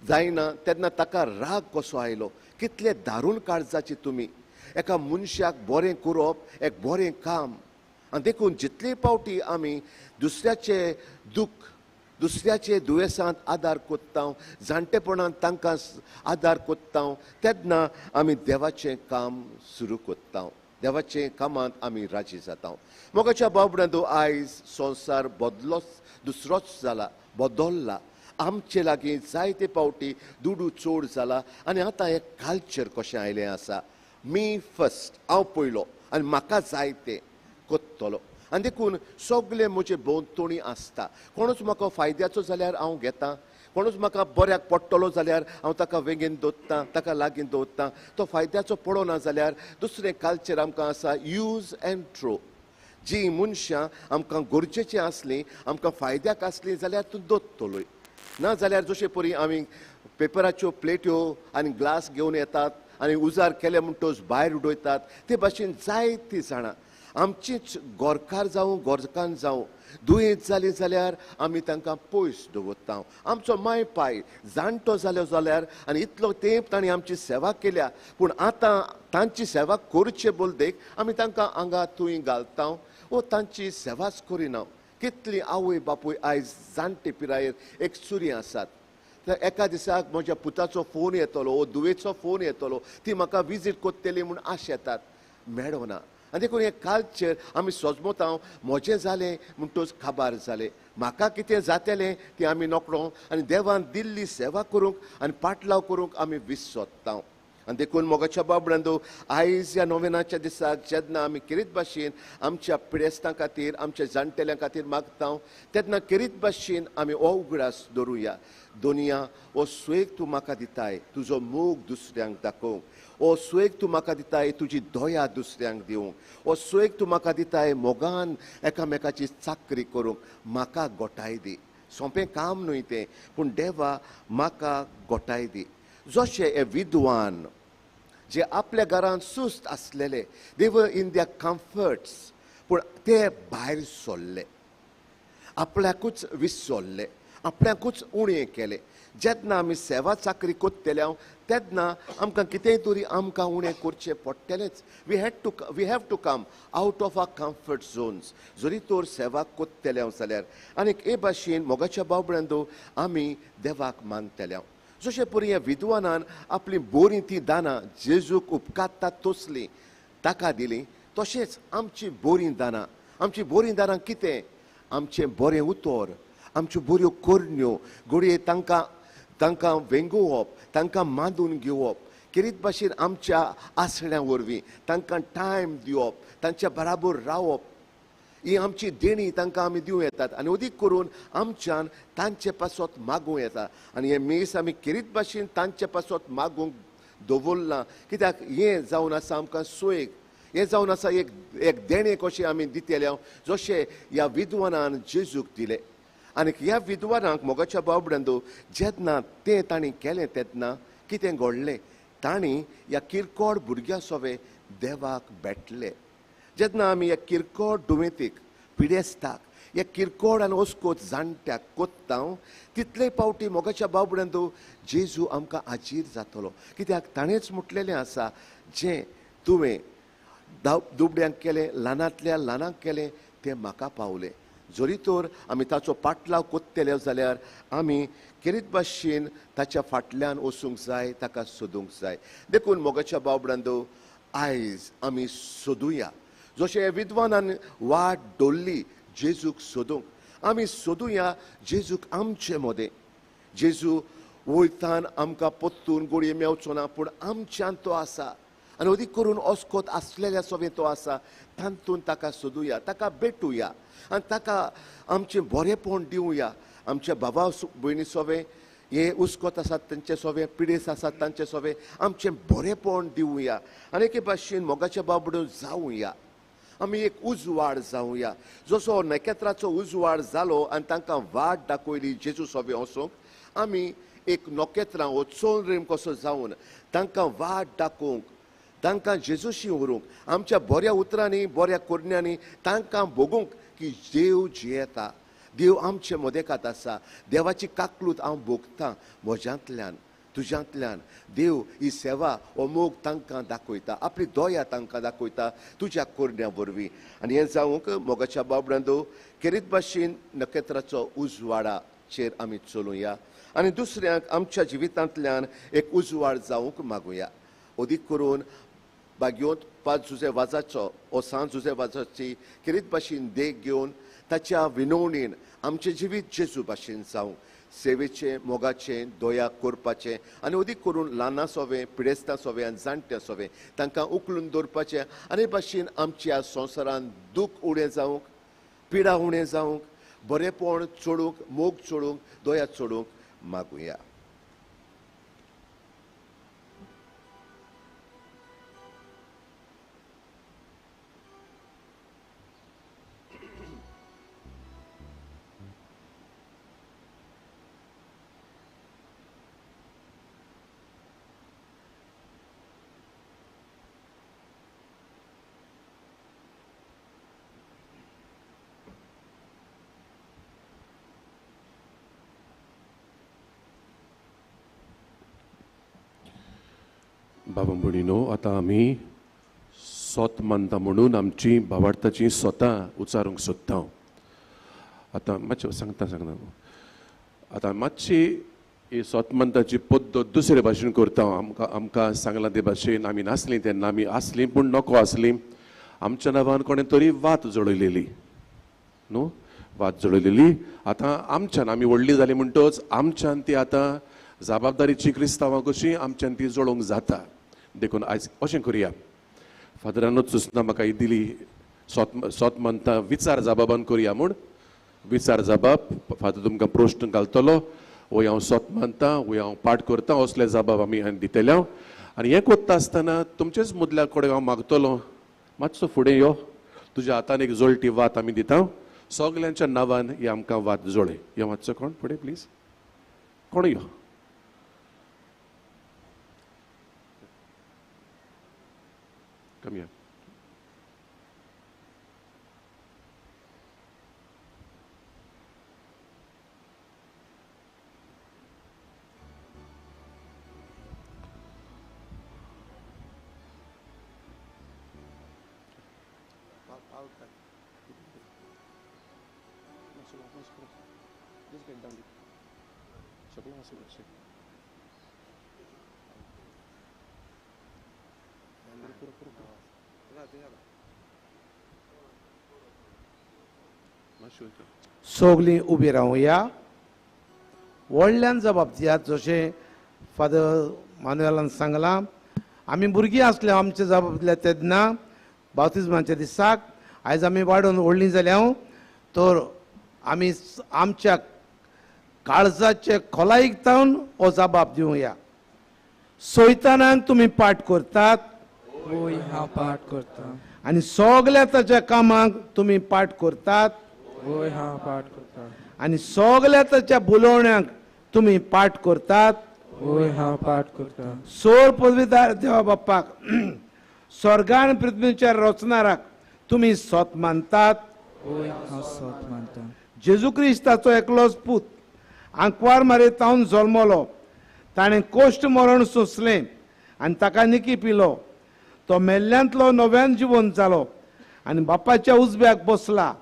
जायना. तेन्ना ताका राग कसो आयलो, कितले दारून काळजाची तुमी, एका मनशाक बरें करप एक बरें काम. आनी देखून जितले फावटी आमी दुसऱ्याचे दूख, दुसऱ्याचे दुयेंसांत आदार कोत्ता, जाणटेपणांत तांकां आदार कोत्ता, तेन्ना आमी देवाचें काम सुरू कोत्ता, देवाचे कामांत आमी राजी जाता. मोगाच्या बाबड्यांत आयज संवसार बदलोच, दुसरोच जाला, बदल्ला. आमचे लागीं जायते फावटी दुडू चड जाला आनी आतां एक कल्चर कशें आयलें आसा, मी फर्स्ट, हांव पयलो आनी म्हाका जाय तें कोत्तलो. आनी देखून सगळें म्हजे भोंवतणी आसता. कोणूच म्हाका फायद्याचो जाल्यार हांव घेता, कोणूच म्हाका बऱ्याक पडटलो जाल्यार हांव ताका वेगेन दवरतां, ताका लागीं दवरतां. तो फायद्याचो पडना जाल्यार दुसरें कल्चर आमकां आसा यूज एंड थ्रो. जी मनशां आमकां गरजेचीं आसलीं, आमकां फायद्याक आसलीं जाल्यार तूं दवरतलोय, ना जाल्यार जशे परी आमी पेपराच्यो प्लेट्यो आनी ग्लास घेवन येतात आनी उजार केले म्हणटकच भायर उडयतात, ते भाशेन जायतीं जाणां आमचीच गोरकार जावं गोरकान जावं दुयेंत जालीं जाल्यार आमी तांकां पयस दवरता. आमचो माय पाय जाणटो जालो जाल्यार आनी इतलो तेंप तांणी आमची सेवा केल्या, पूण आतां तांची सेवा करचे बोलदेक आमी तांकां आंगा थंय घालता वो तांची सेवाच करिना. कितली आवय बापूय आयज जाणटे पिरायेर एक सुरी आसात. तर एका दिसाक म्हज्या पुताचो फोन येतलो वो दुवेचो फोन येतलो, ती म्हाका विजीट करतली म्हूण आश येतात, मेळना. आनी देखून हें कल्चर आमी सोजमता, म्हजें जालें म्हणटकच काबार जालें, म्हाका कितें जातलें तें आमी नकळो आनी देवान दिल्ली सेवा करूंक आनी पाटलाव करूंक आमी विसरता. आनी देखून मोगाच्या बाबड्यांनो आयज ह्या नोवेनाच्या दिसाक जेन्ना आमी केरीत भाशेन आमच्या पिडेस्तां खातीर, आमच्या जाणटेल्यां खातीर मागता, तेन्ना केरीत भाशेन आमी हो उगडास दवरुया, दोनिया हो सुयेक तूं म्हाका दिताय तुजो मोग दुसऱ्यांक दाखोवंक, हो सुयेक तूं म्हाका दिताय तुजी दया दुसऱ्यांक दिवंक, हो सुयेक तूं म्हाका दिताय मोगान एकामेकाची चाकरी करूंक, म्हाका गोठाय दी. सोंपें काम न्हय तें, पूण देवा म्हाका गोठाय दी. जशे हे विद्वान जे आपल्या घरांत सुस्त आसलेले, they were in their comforts, पूण ते भायर सरले, आपल्याकूच विसरले, आपल्याकूच उणें केलें. जेन्ना आमी सेवा चाकरी कोत्तले तेन्ना आमकां कितेंय तरी आमकां उणें करचें पडटलेंच. We have to come out of our comfort zones जरी तर सेवा कोत्तले जाल्यार. आनीक हे भाशेन मोगाच्या बाबड्यांदो आमी देवाक मानतले. जशें परी ह्या विद्वानान आपली बोरीं ती दानां जेजूक उपकारता तसलीं ताका दिलीं, तशेंच आमची बोरीं दानां, आमची बोरीं दानां कितें? आमचें बरें उतर, आमच्यो बऱ्यो करण्यो, घडये तांकां तांकां वेंगोवप, तांकां मांदून घेवप, खेरीत भाशेन आमच्या आसण्या वरवीं तांकां टायम दिवप, तांच्या बराबर रावप, ही आमची देणी तांकां आमी दिवं येतात आनी अदीक करून आमच्यान तांचे पासत मागूं येता. आनी हें मीस आमी खेरीत भाशेन तांचे पासत मागूंक दवरलां कित्याक हें जावन आसा आमकां सोयेक, हें जावन आसा एक एक देणें कशें आमी दितले जशें ह्या विद्वानान जेजूक दिलें. आनी ह्या विद्वानाक मोगाच्या बाबड्यांदो जेन्ना तें तांणी केलें तेन्ना कितें घडलें? तांणी ह्या किरकोळ भुरग्यां सोवे देवाक भेटले. जेन्ना आमी ह्या किरकोळ दुयेंतीक, पिडेस्ताक, ह्या किरकोळ आनी ओस्कोत जाणट्याक कोत्ता तितले पावटी मोगाच्या बाबड्यांदो जेजू आमकां आजीर जातलो. कित्याक ताणेंच म्हटलेलें आसा, जें तुवें दुबड्यांक केलें, ल्हानांतल्या ल्हानांक केलें, तें म्हाका पावलें. जरी तर आमी ताचो पाटलाव कोत्तले जाल्यार आमी खेरीत भाशेन ताच्या फाटल्यान वचूंक जाय, ताका सोदूंक जाय. देखून मोगाच्या बाबड्यांदो आयज आमी सोदुया. जशें विद्वानान वाट दवरली जेजूक सोदूंक, आमी सोदुया जेजूक आमचे मदें. जेजू वयतान आमकां परतून गोडये मेवचो ना, पूण आमच्यान तो आसा आनी अदीक करून अस्कोत आसलेल्या सोबें तो आसा, तातूंत ताका सोदुया, ताका भेटुया आनी ताका आमचें बरेंपण दिवया. आमच्या भावा भयणी सोबें हे उस्कोत आसात तांचे सोबें, पिडेस्त आसात तांचे सोबें आमचें बरेंपण दिवया आनी एके भाशेन मोगाच्या बाबडो जावया. आमी एक उजवाड जावया. जसो नखेत्राचो उजवाड जालो आनी तांकां वाट दाखयली जेजू सोबें वचूंक, आमी एक नखेत्रां वो चोंद्रीम कसो जावन तांकां वाट दाखोवंक, तांकां जेजूशी व्हरूंक, आमच्या बऱ्या उतरांनी बऱ्या करण्यांनी तांकां भोगूंक की देव जियेता, देव आमचे मदेकात आसा, देवाची काकलूत हांव भोगतां म्हज्यांतल्यान, तुज्यांतल्यान. देव ही सेवा हो मोग तांकां दाखयता, आपली दया तांकां दाखयता तुज्या करण्या वरवीं. आनी हें जावंक मोगाच्या बाबड्यांदो खेरीत भाशेन नखेत्राचो उजवाडाचेर आमी चलुया आनी दुसऱ्यांक आमच्या जिवितांतल्यान एक उजवाड जावंक मागुया. अदीक करून बागयोंत 5 जुजे वाजाचो ओ 6 जुजे वाजाची खेरीत भाशेन देख घेवन ताच्या विनवणीन आमचें जिवीत जेजू भाशेन जावं, सेवेचें, मोगाचें, दया करपाचें आनी अदीक करून ल्हानां सोवें, पिडेस्तां सोवें आनी जाणट्यां सोवें तांकां उखलून दवरपाचें आनी भाशेन आमच्या संवसारांत दूख उणें जावंक, पिडा उणें जावंक, बरेंपण चडूंक, मोग चडूंक, दया चडूंक मागुया. बाबा भयणीनो, आतां आमी सोत मानता म्हणून आमची भावार्थाची सोतां उचारूंक सोदता. आतां मातशें सांगता सांगता आतां मातशी ही सोत मानताची पद्दत दुसरे भाशेन करता. आमकां आमकां सांगलां ते भाशेन आमी नासलीं तेन्ना आमी आसलीं पूण नको आसलीं. आमच्या नांवान कोणें तरी वात जळयलेली न्हू, वात जळयलेली. आतां आमच्यान आमी व्हडलीं जालीं म्हणटच आमच्यान ती आतां जबाबदारीची क्रिस्तांवां कशी आमच्यान ती जळोवंक जाता. देखून आयज अशें करुया, फादरानूच सुचना म्हाका ही दिली सोत मानता विचार जबाबान करुया म्हूण. विचार जबाब फादर तुमकां प्रश्न घालतलो, वय हांव सोत मानता, वय हांव पाठ करता, असले जबाब आमी दितले. हांव आनी हें कोत्ता आसतना तुमचेच मुदल्या कडेन हांव मागतलो, मातसो फुडें यो, तुज्या हातान एक जळटी वात आमी दिता, सगल्यांच्या नांवान ही आमकां वात जळय. यो मातसो कोण फुडें प्लीज, कोण यो. Come here. सगलीं उबी रावया. व्हडल्यान जबाब दियात, जशें फादर मानुएलान सांगलां, आमी भुरगीं आसले आमचे जबाब दिल्या तेन्ना बाप्तिज्माच्या दिसाक. आयज आमी वाडून व्हडलीं जाल्या तर आमी आमच्या काळजाचे खोलायेक जावन हो जबाब दिवया. सैतानाक तुमी पाठ करतात, होय हांव पाठ करता. आनी सगल्या ताच्या कामाक तुमी पाठ करतात, होय हांव पाठ करता. आनी सगल्या ताच्या बोलोवण्याक तुमी पाठ करतात, होय हांव पाठ करता. सोर पदवीदार देवा बाप्पाक, स्वर्गान पृथ्वीच्या रचणाराक तुमी सोत मानतात, होय हांव सोत मानता. जेजू क्रिस्ताचो एकलोच पूत आंकवार मारेतावन जल्मलो, ताणें कोश्ट मरण सोंसलें आनी ताका निकी पिलो. तो मेल्ल्यांतलो नव्यान जिवन जालो आनी बापाच्या उजव्याक बसला.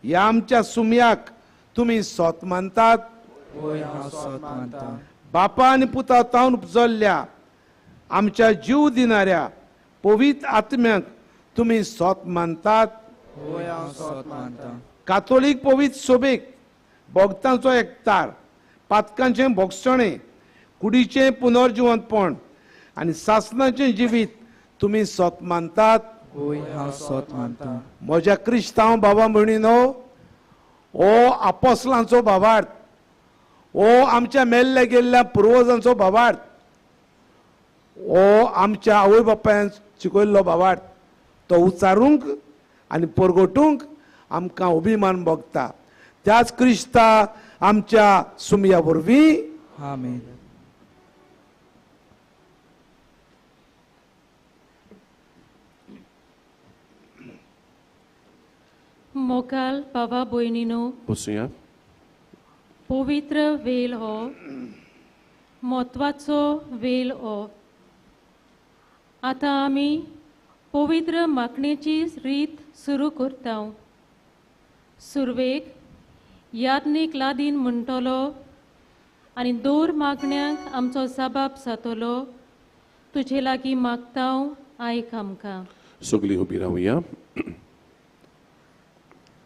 ह्या आमच्या सुमयाक तुमी सोत मानतात, होय हांव सोत मानता. बापा आनी पुता तावन उपजल्ल्या आमच्या जीव दिणाऱ्या पवित्र आत्म्याक तुमी सोत मानतात, होय हांव सोत मानता. कातोलीक पवित्र सोबेक, भोगतांचो एकतार, पातकांचें भोगसणें, कुडीचें पुनर्जिवंतपण आनी सासनाचें जिवीत तुमी सोत मानतात, होय हांव सोत मानता. म्हज्या क्रिस्तांव बाबा भयणीनो, हो आपोसलांचो भावार्थ, हो आमच्या मेल्ल्या गेल्ल्या पुर्वजांचो भावार्थ, हो आमच्या आवय बापायन शिकयल्लो भावार्थ, तो उच्चारूंक आनी परगटूंक आमकां अभिमान भोगता. त्याच क्रिस्ता आमच्या सुमया वरवीं. आमेन. मोगाल बाबा भयणीनो, बसुया. पवित्र वेल हो म्हत्वाचो वेल हो. आतां आमी पवित्र मागणेची रीत सुरू करता. सुरवेक याज्ञीक लादीन म्हणटलो आनी दोर मागण्यांक आमचो जबाब जातलो. तुजे लागीं मागता, आयक आमकां. सगळीं उबी रावया.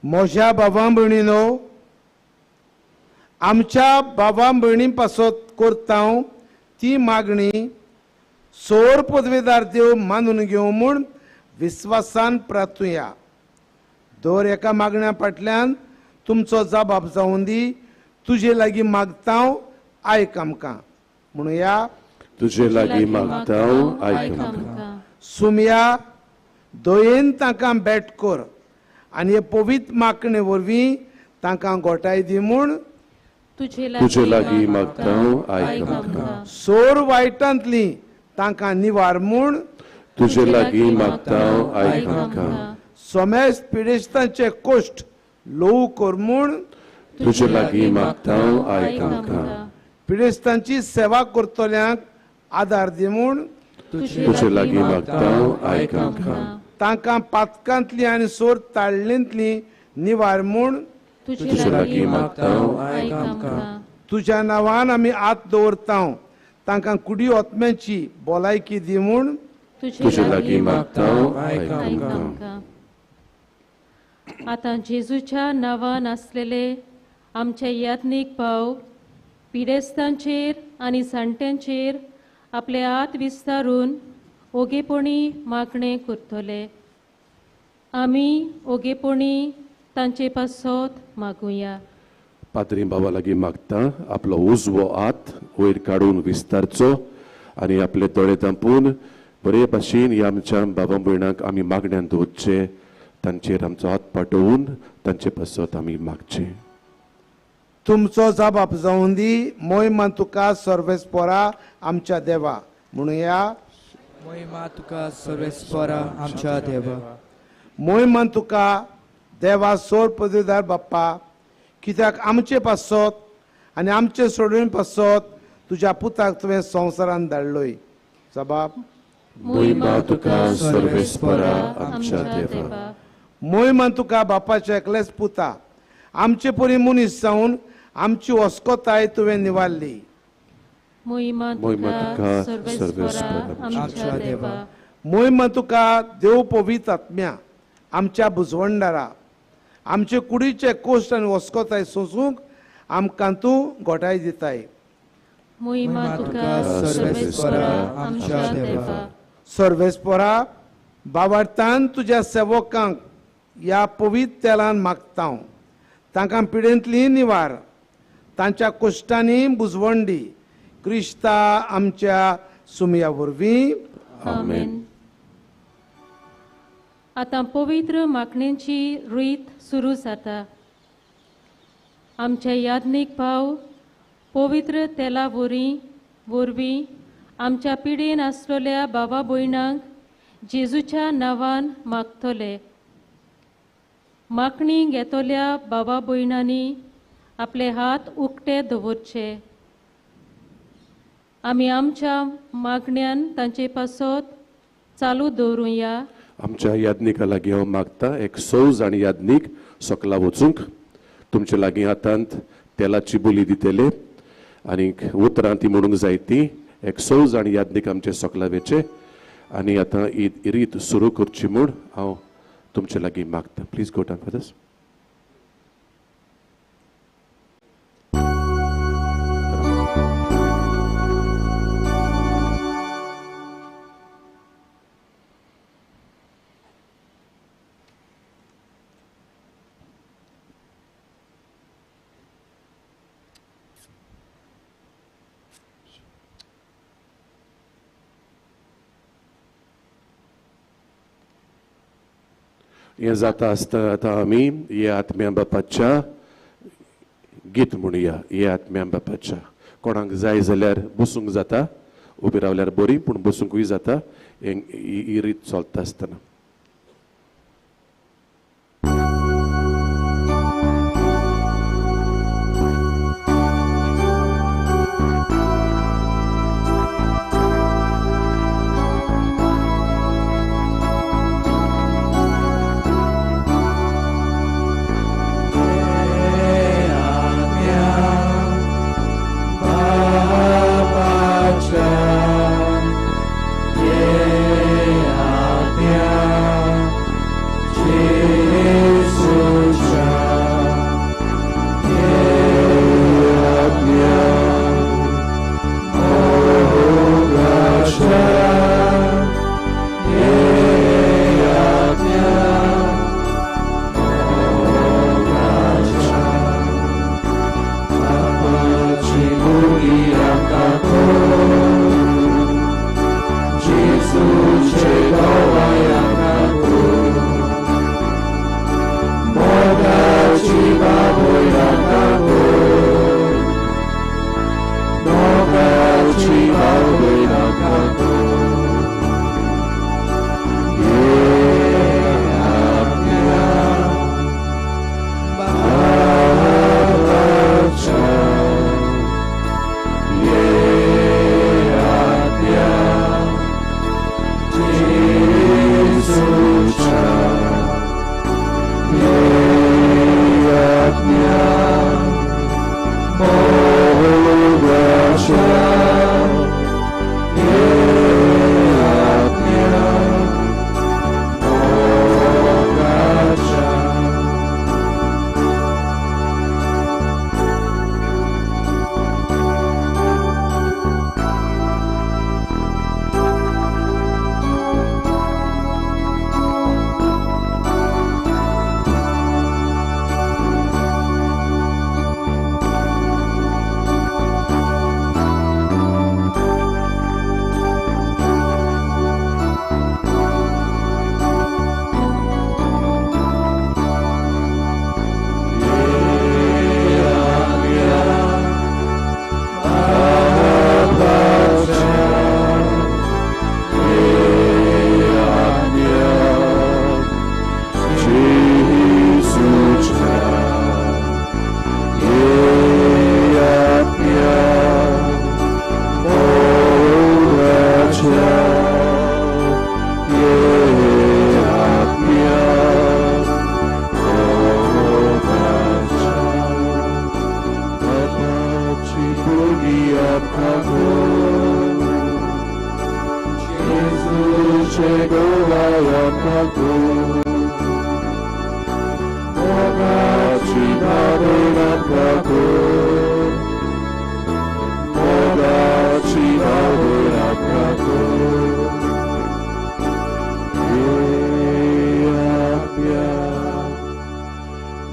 म्हज्या बाबा भयणीनो, आमच्या बाबा भयणी पासत करता ती मागणी सोर पदवेदार देव मानून घेवं म्हूण विस्वासान प्रार्थुया. दर एका मागण्या फाटल्यान तुमचो जबाब जावूं दी. तुजे लागीं मागता, आयक आमकां. म्हणुया, तुजे लागीं मागता, आयक आमकां. सुमया दयेन तांकां भेट कर आनी हे पवित्र मागणे वरवीं तांकां गोठाय दी म्हूण तुजे लागीं मागता, आयक आमकां. सोर वायटांतली तांकां निवार म्हूण तुजे लागीं मागता, आयक आमकां. सोमेस पिडेस्तांचे कोश्ट ल्हवू कर म्हूण तुजे लागीं मागता, आयक आमकां. पिडेस्तांची सेवा करतल्यांक आदार दी म्हूण तुजे लागीं मागता, आयक आमकां. तांकां पातकांतली आनी सोर ताळणेंतली निवार म्हूण तुजे लागीं मागता, आयक आमकां. तुज्या नांवान आमी हात दवरता, तांकां कुडी आत्म्याची भलायकी दी म्हूण तुजे लागीं मागता, आयक आमकां. आतां जेजूच्या नांवान आसलेले आमचे याज्ञीक भाव पिडेस्तांचेर आनी जाणट्यांचेर आपले हात विस्तारून ओगेपणी मागणें करतले. आमी ओगेपणी तांचे पासत मागुया. पाद्री बाबा लागीं मागता आपलो उजवो हात वयर काडून विस्तारचो आनी आपले दोळे धांपून बरे भाशेन ह्या आमच्या बाबा भयणांक आमी मागण्यान दवरचे, तांचेर आमचो हात पाठोवन तांचे पासत आमी मागचे. तुमचो जबाब जावूं दी. मोहिमा तुका सर्वेस्पोरा आमच्या देवा. म्हणुया, मोहिमा तुका सर्वेस्पोरा आमच्या देवा. मोहिमा तुका देवा सोर पदवीदार बाप्पा, कित्याक आमचे पासत आनी आमचे सोडून पासत तुज्या पुताक तुवें संवसारान धाडलोय. जबाब, मोहिमा तुका सर्वेस्पोरा आमच्या देवा. मोहिमा तुका बापाच्या एकलेच पुता आमचे परी मनीस जावन आमची अस्कोताय तुवें निवारली. मोहिमा तुका सर्वेस्परा आमच्या देवा. मोहिमा तुका देव पवित्र आत्म्या आमच्या बुजवंडारा आमचे कुडीचे कोश्ट आनी वस्कोताय सोंसूंक आमकां तूं गोठाय दिताय. मोहिमा तुका सर्वेस्परा आमच्या देवा. सर्वेस्परा बाबार्थान तुज्या सेवकांक ह्या पवित्र तेलान मागता तांकां पिडेंतली निवार तांच्या कोश्टांनी बुजवंडी क्रिस्ता आमच्या सुमया वरवीं. आमेन. आतां पवित्र मागण्यांची रीत सुरू जाता. आमचे याज्ञीक भाव पवित्र तेला वरवीं आमच्या पिडेन आसलेल्या बाबा भयणांक जेजूच्या नांवान मागतले. मागणी घेतल्या बाबा भयणांनी आपले हात उक्ते दवरचे. आमी आमच्या मागण्यान तांचे पासत चालू दवरुया. आमच्या याज्ञिका लागीं हांव मागता एक सौज आनी याज्ञीक सकला वचूंक तुमचे लागीं हातांत तेलाची बोली दितले आनीक उतरां ती म्हणूंक जाय ती एक सौज आनी याज्ञीक आमचे सकला वेचे आनी आतां ही रीत सुरू करची म्हूण हांव तुमचे लागीं मागता. Please go down fathers. हें जाता आसतना आतां आमी हे आत्म्या बापाच्या गीत म्हणुया. हे आत्म्या बापाच्या कोणाक जाय जाल्यार बसूंक जाता, उबी रावल्यार बरी पूण बसूंकूय जाता ही रीत चलता आसतना. Yeah.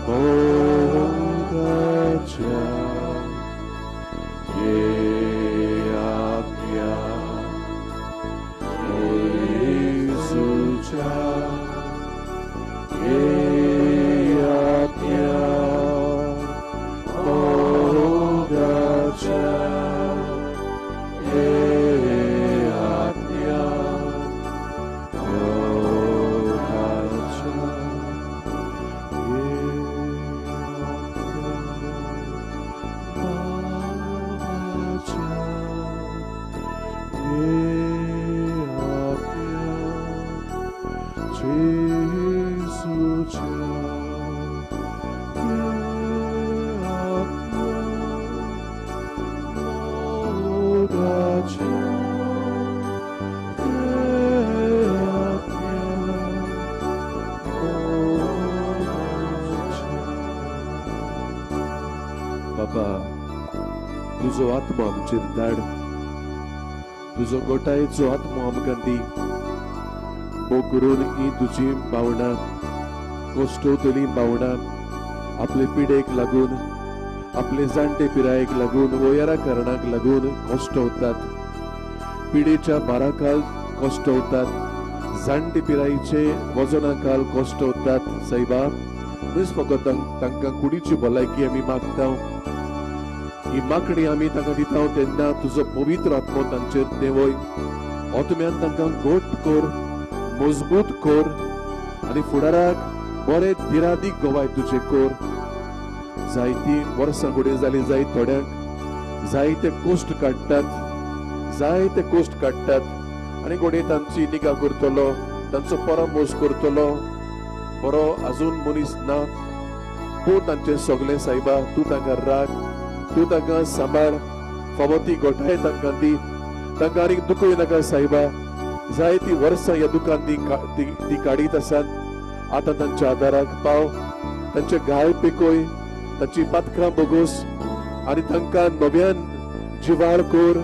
मोगाच्या ये आत्म्या जेजूच्या ये आत्म्या मोगाच्या ये आत्म्या मोगाच्या ये आत्म्या ये आत्म्या जेजूच्या ये आत्म्या मोगाच्या ये आत्म्या मोगाच्या. बाबा, तुजो आत्मो आमचेर धाड, तुजो गोटायेचो आत्मो आमकां दी. मोग करून ही तुजी भावनां, कोश्टवतली भावनां आपले पिडेक लागून, आपले जाणटे पिरायेक लागून, वयरा कारणाक लागून कश्टवतात, पिडेच्या भाराकाल कश्टवतात, जाणटे पिरायेचे वजनाकाल कश्टवतात. सायबा, न्हूच फकत तांकां कुडीची भलायकी आमी मागता, ही मागणी आमी तांकां दिता तेन्ना तुजो पवित्र आत्मो तांचेर देंवय, आत्म्यान तांकां घट कर, मजबूत कर आनी फुडाराक बरे धिरादीक गवाय तुजे कर. जायती वर्सां घडये जाली जाय थोड्यांक, जायते कोश्ट काडटात, जायते कोश्ट काडटात आनी घडये तांची निगा करतलो, तांचो परामर्श करतलो बरो आजून मनीस ना, पूण तांचें सगळें सायबा तूं तांकां राख, तूं तांकां सांबाळ, फावो ती गोठाय तांकां दी, तांकां आनीक दुखय नाका सायबा. जायती वर्सां ह्या दुखान ती काडीत आसात, आतां तांच्या आदाराक पाव, तांचे घाय पिकोय, तांची पातकां बोगोस आनी तांकां नव्यान जिवाळ कर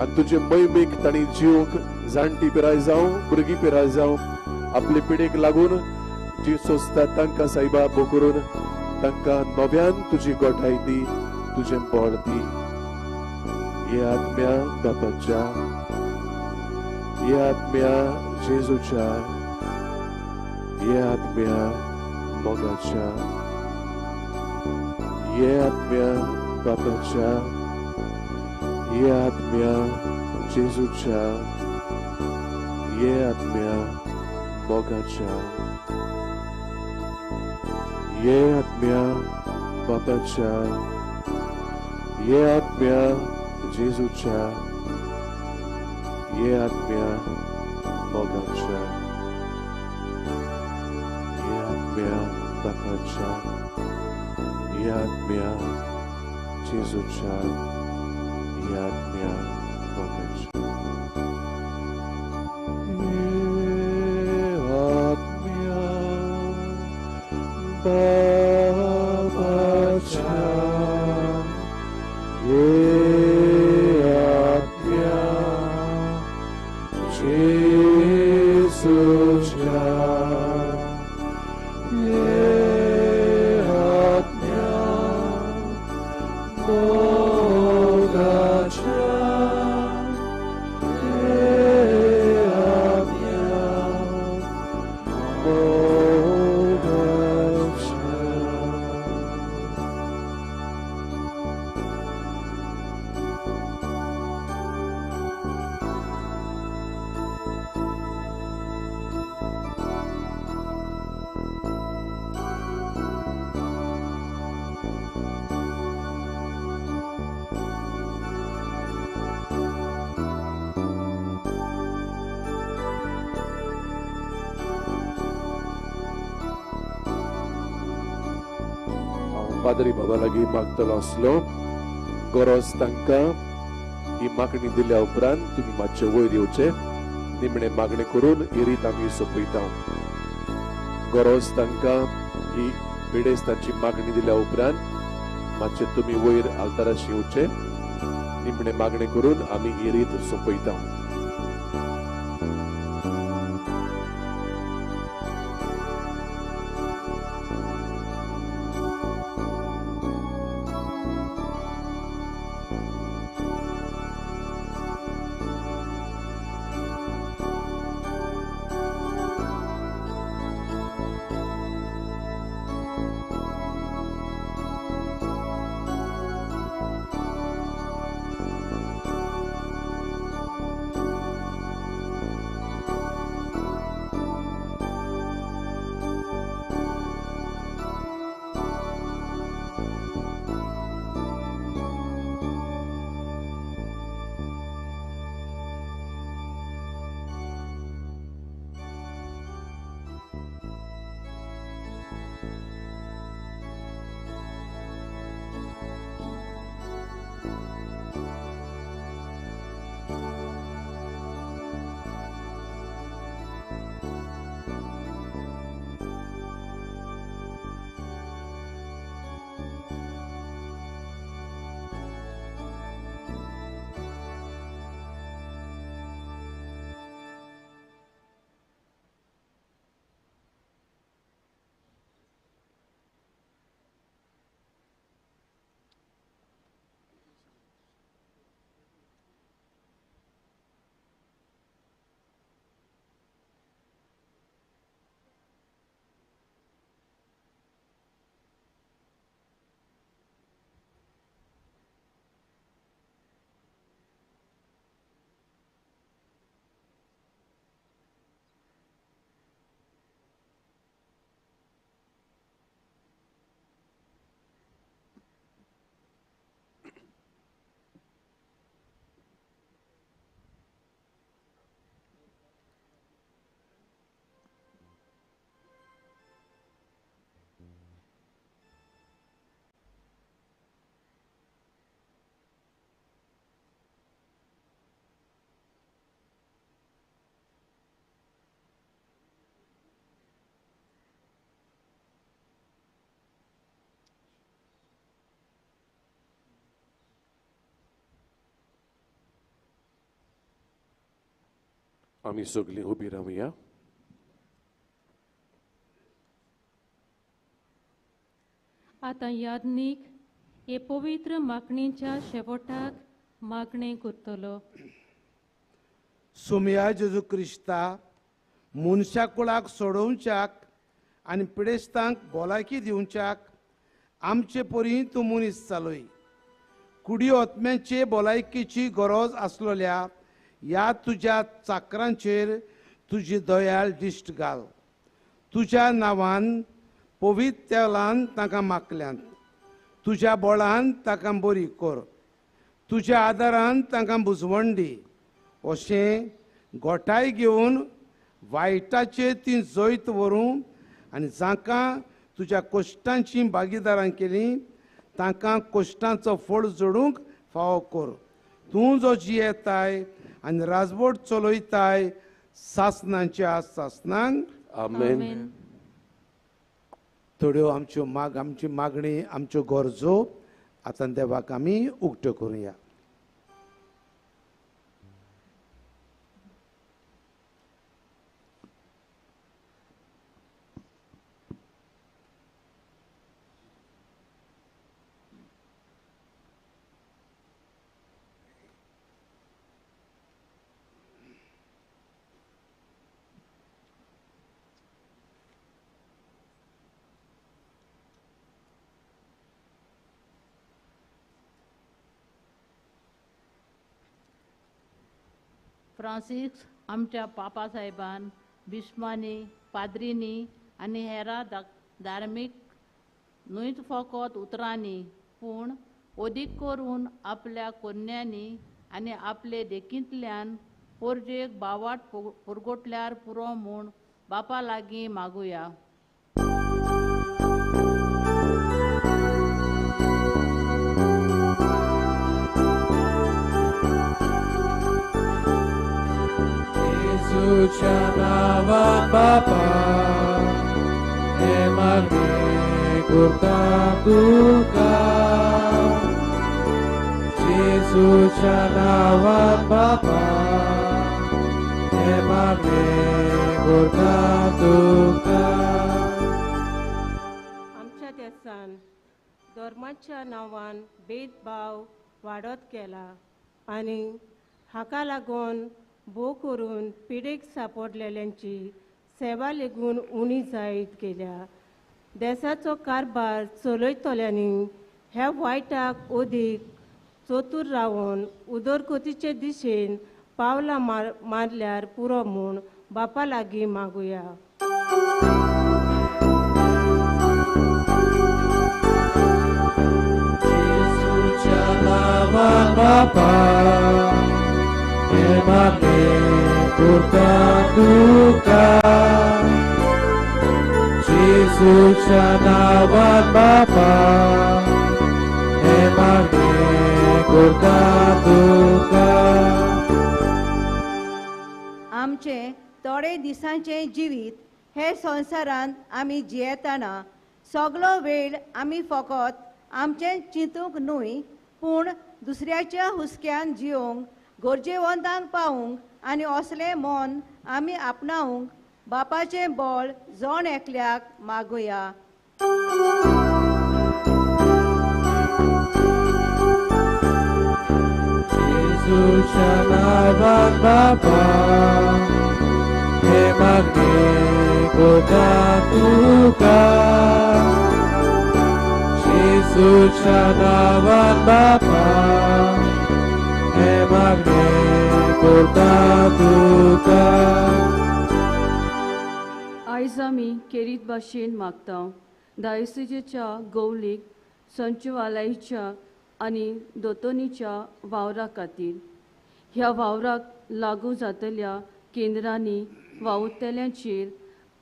आनी तुजे मैमीक तांणी जिवंक, जाणटी पिराय जावं, भुरगीं पिराय जावं, आपले पिडेक लागून जी सोंसतात तांकां सायबा बोकरून तांकां नव्यान तुजी गोठाय दी, तुजें बळ दी. हे आत्म्या बापाच्या, हे आत्म्या जेजूच्या, हे आत्म्या मोगाच्या, हे आत्म्या बापाच्या, हे आत्म्या जेजूच्या, हे आत्म्या मोगाच्या, हे आत्म्या बापाच्या, हे आत्म्या जेजूच्या, हे आत्म्या मोगाच्या, हे आत्म्या बापाच्या, हे आत्म्या जेजूच्या, हे आत्म्या मोगाच्या. हे आत्म्या बाबाच्या, हे आत्म्या जेजूच्या, हे आत्म्या मोगाच्या, हे आत्म्या मोगाच्या. पाद्री बाबा लागीं मागतलो आसलो गरज तांकां ही मागणी दिल्या उपरांत तुमी मातशे वयर येवचे, निमणे मागणी करून ही रीत आमी सोंपयता. गरज तांकां ही पिडेस्तांची मागणी दिल्या उपरांत मातशे तुमी वयर आल्ताराशी येवचे, निमणे मागणी करून आमी ही रीत सोंपयता. आमी सगळीं उबी रावया. आतां यादनीक हे पवित्र मागणीच्या शेवटाक मागणें करतलो. सोमया जेजू क्रिस्ता, मनशा कुळाक सोडोवच्याक आनी पिडेस्तांक भलायकी दिवच्याक आमचे परी तूं मनीस चालय. कुडी आत्म्याचे भलायकेची गरज आसलेल्या ह्या तुज्या चाकरांचेर तुजी दयाळ दिश्ट घाल. तुज्या नांवान पवित्र तेलान तांकां मागल्यांत. तुज्या बळान तांकां बरी कर. तुज्या आदारान तांकां बुजवण दी. अशें गोठाय घेवन वायटाचेर ती जैत व्हरूं आनी जांकां तुज्या कश्टांची भागीदारां केली तांकां कश्टांचो फळ जोडूंक फावो कर. तूं जो जियेताय आनी राजवट चलयताय सासनांच्या सासनांक. आमेन. थोड्यो आमच्यो आमची मागणी, आमच्यो गरजो आतां देवाक आमी उक्त्यो करुया. फ्रांसीस आमच्या पापा साहेबान, बिस्मांनी, पाद्रींनी आनी हेरां धार्मीक न्हूच फकत उतरांनी पूण अदीक करून आपल्या कोन्यांनी आनी आपले देखींतल्यान पोरजेक बावाट पुरगोटल्यार पुरो म्हूण बापा लागीं मागुया. जेजूच्या नांवान बापा हें मागणें करता तुका. जेजूच्या नांवान बापा हें मागणें करता तुका. आमच्या देशान धर्माच्या नांवान भेदभाव वाडत गेला आनी हाका लागून भोव करून पिडेक सापडलेल्यांची सेवा लेगून उणी जायत गेल्या. देशाचो कारभार चलयतल्यांनी ह्या वायटाक अदीक चतूर रावन उदरगतीचे दिशेन पावलां मारल्यार पुरो म्हूण बापा लागीं मागुया. जेजूच्या नांवान बापा हें मागणें करता तुका. जेजूच्या नांवान बापा हें मागणें करता तुका. आमचें थोडे दिसांचें जिवीत हे संवसारांत आमी जियेतना सगलो वेळ आमी फकत आमचें चिंतूंक न्हय पूण दुसऱ्याच्या हुस्क्यान जियोंक, गरजेवंतांक पावूंक आनी असलें मन आमी आपणावंक बापाचें बळ जण एकल्याक मागुया. जेजूच्या नांवान बापा हें मागणें करता तुका. जेजूच्या नांवान बापा हें मागणें करता तुका. आयज आमी केरीत भाशेन मागता दायसिजेच्या गौलीक संचवालयाच्या आनी दोतोनीच्या वावरा खातीर. ह्या वावराक लागू जातल्या केंद्रांनी वावुरतल्यांचेर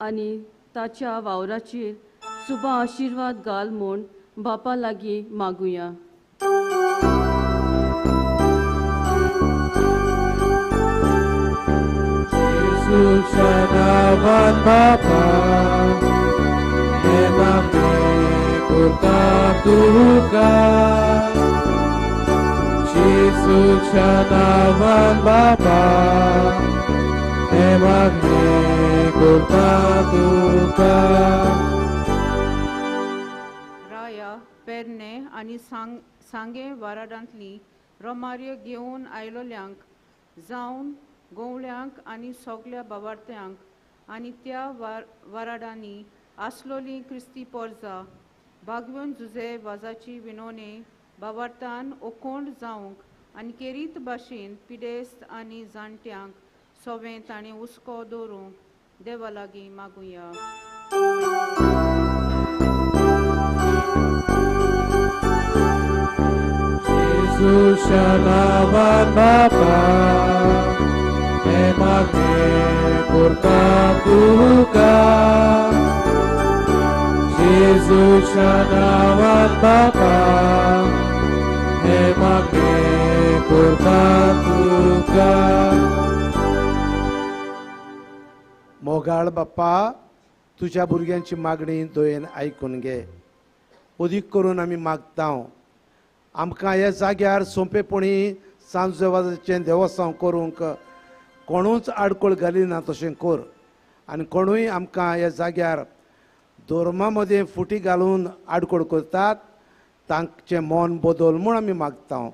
आनी ताच्या वावराचेर सुबा आशिर्वाद घाल म्हूण बापा लागीं मागुया. जेजूच्या नांवान बापा हें मागणें करता तुका. जेजूच्या नांवान बापा मागणें करता तुका. राया पेरणे आनी सांगे वाराडांतली रोमार्य घेवन आयलोल्यांक जावन गोवळ्यांक आनी सगल्या बावार्थ्यांक आनी त्या वाराडांनी आसलोली क्रिस्ती पोरजा बागवून जुजे वाजाची विनोने बावार्थान ओकोंड जावंक आनी केरीत भाशेन पिडेस्त आनी जाणट्यांक सोवें ताणें हुस्को दवरूंक देवा लागीं मागुया. जेजूच्या नांवान बापा हें मागणें करता तुका. जेजूच्या नांवान बापा हें मागणें करता तुका. मोगाळ बाप्पा, तुज्या भुरग्यांची मागणी दयेन आयकून घे. अदीक करून आमी मागता आमकां ह्या जाग्यार सोंपेपणी सांजवाजाचें देवस्थान करूंक कोणूच आडखळ घाली ना तशें कर आनी कोणूय आमकां ह्या जाग्यार धर्मा मदें फुटी घालून आडखळ करतात तांचें मन बदल म्हूण आमी मागता.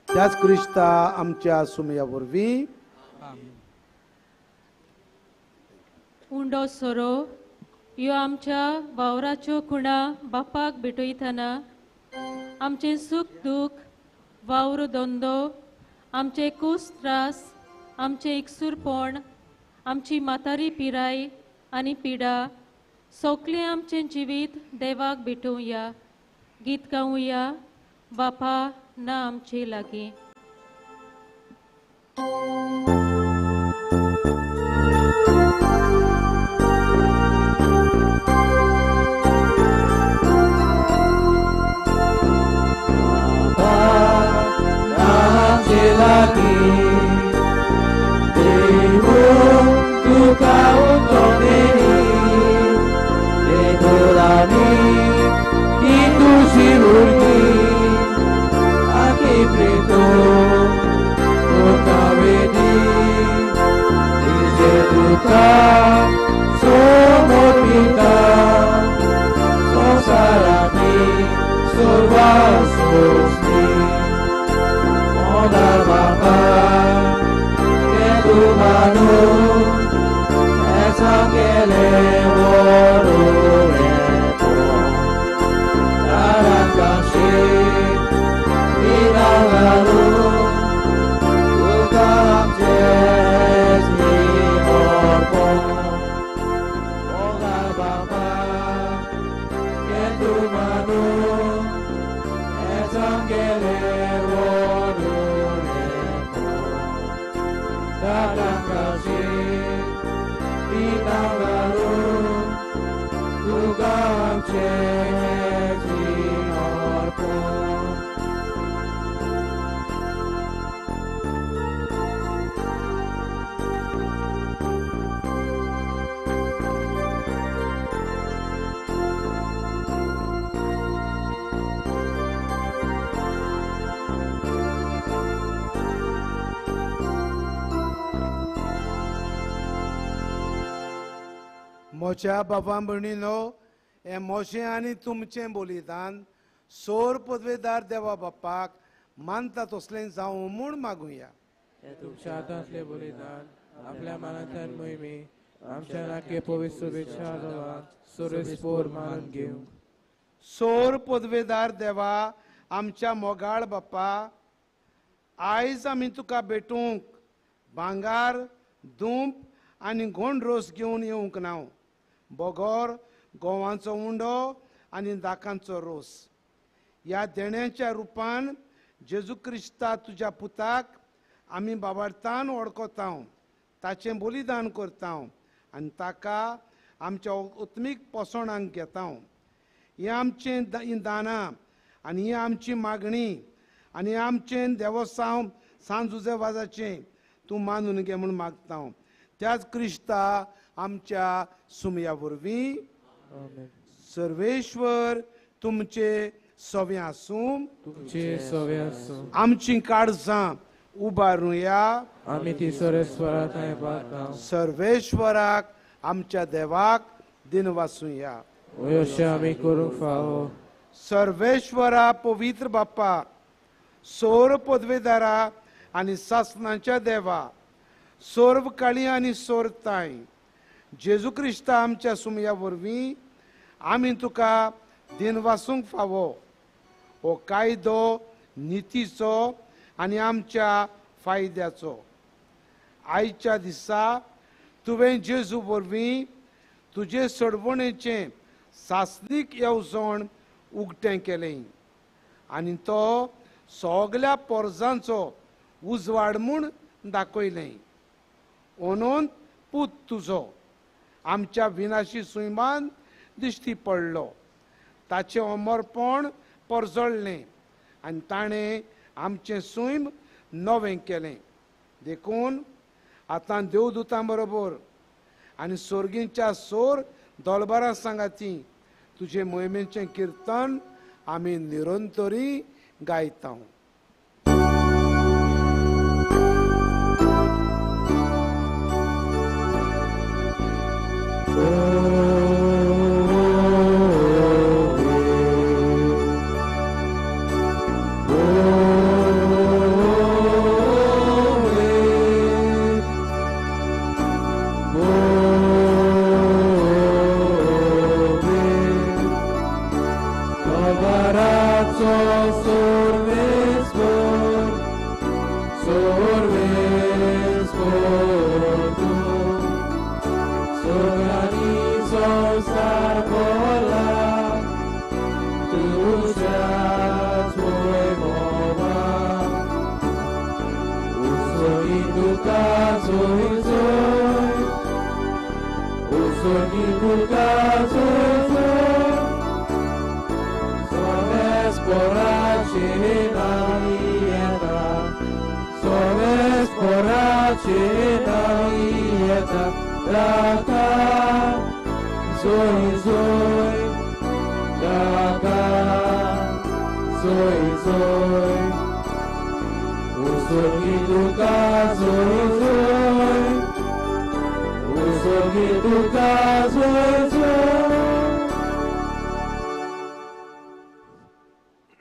त्याच क्रिस्ता आमच्या सुमया वरवीं. उंडो सोरो ह्यो आमच्या वावराच्यो खुणा बापाक भेटयतना आमचें सूख दूख वावर धंदो आमचे कूस त्रास आमचें एकसूरपण आमची म्हातारी पिराय आनी पिडा सगळें आमचें जिवीत देवाक भेटोवया. गीत गावया बापा ना आमचे लागीं. म्हज्या बाबा भयणीनो, हें म्हजें आनी तुमचें बलिदान सोर पदवेदार देवा बाप्पाक मानता तसलें जावं म्हूण मागुया. तुमच्या हातांतलें बलिदान आपल्या मनांतल्यान मोहिमे आमच्या नाके पवित्र शुभेच्छा देवाक सोरेस्पोर मानून घेवंक. सोर पदवेदार देवा आमच्या मोगाळ बाप्पा, आयज आमी तुका भेटूंक भांगार धूप आनी गोंड रोस घेवन येवंक ना, बगर गोवांचो उंडो आनी दाकांचो रोस. ह्या देण्याच्या रुपान जेजू क्रिस्ता तुज्या पुताक आमी बाबार्थान वळखता, ताचें बलिदान करता आनी ताका आमच्या उत्मीक पोसणांक घेता. हें आमचें दानां आनी ही आमची मागणी आनी आमचें देवस्तांव सांत जुजेवाजाचें तूं मानून घे म्हूण मागता. त्याच क्रिस्ता आमच्या सुमया वरवीं. सर्वेश्वर तुमचे सवे आसूं, तुमचे सवे आसूं. आमची काळजां उबारुया. आमी ती सर्वेस्परा थंय पावता. सर्वेश्वराक आमच्या देवाक दिनवासुया. अशें आमी करूंक फावो. सर्वेश्वरा पवित्र बाप्पा, सोर पदवेदारा आनी सासणाच्या देवा, सोर्व काळी आनी सोरताय, जेजू क्रिस्ता आमच्या सुमया वरवीं आमी तुका दिनवासूंक फावो. हो कायदो नितीचो आनी आमच्या फायद्याचो. आयच्या दिसा तुवें जेजू वरवीं तुजे सोडवणेचें सासणीक येवजण उगटें केलें आनी तो सगल्या पोरजांचो उजवाड म्हूण दाखयलें. अनंत पूत तुजो आमच्या विनाशी सुयमान दिश्टी पडलो. ताचें अमरपण परजळ्ळें आनी ताणें आमचें सैम नवें केलें. देखून आतां देवदूतां बरोबर आनी सोर्गींच्या सोर दोलबारां सांगाती तुजे मोहिमेचें किर्तन आमी निरंतरी गायता.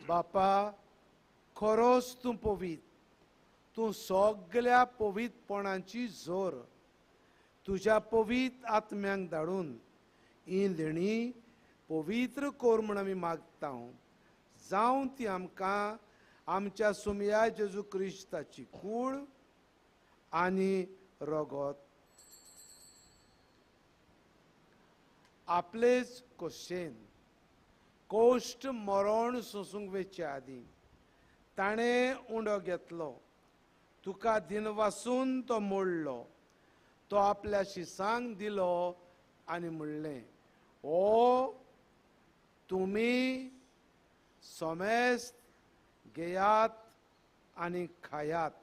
बापा, खरोच तूं पवित्र, तूं सगल्या पवित्रपणाची जोर. तुज्या पवित्र आत्म्यांक धाडून ही लेणी पवित्र कर म्हूण आमी मागता. जावं ती आमकां आमच्या सुमया जेजू क्रिस्ताची कूड आनी रगत. आपलेच खोशेन कोश्ट मरण सोंसूंक वेचे आदीं ताणें उंडो घेतलो, तुका दिनवासून तो मोडलो, तो आपल्या शिसांक दिलो आनी म्हणलें, ओ तुमी समेस्त घेयात आनी खायात,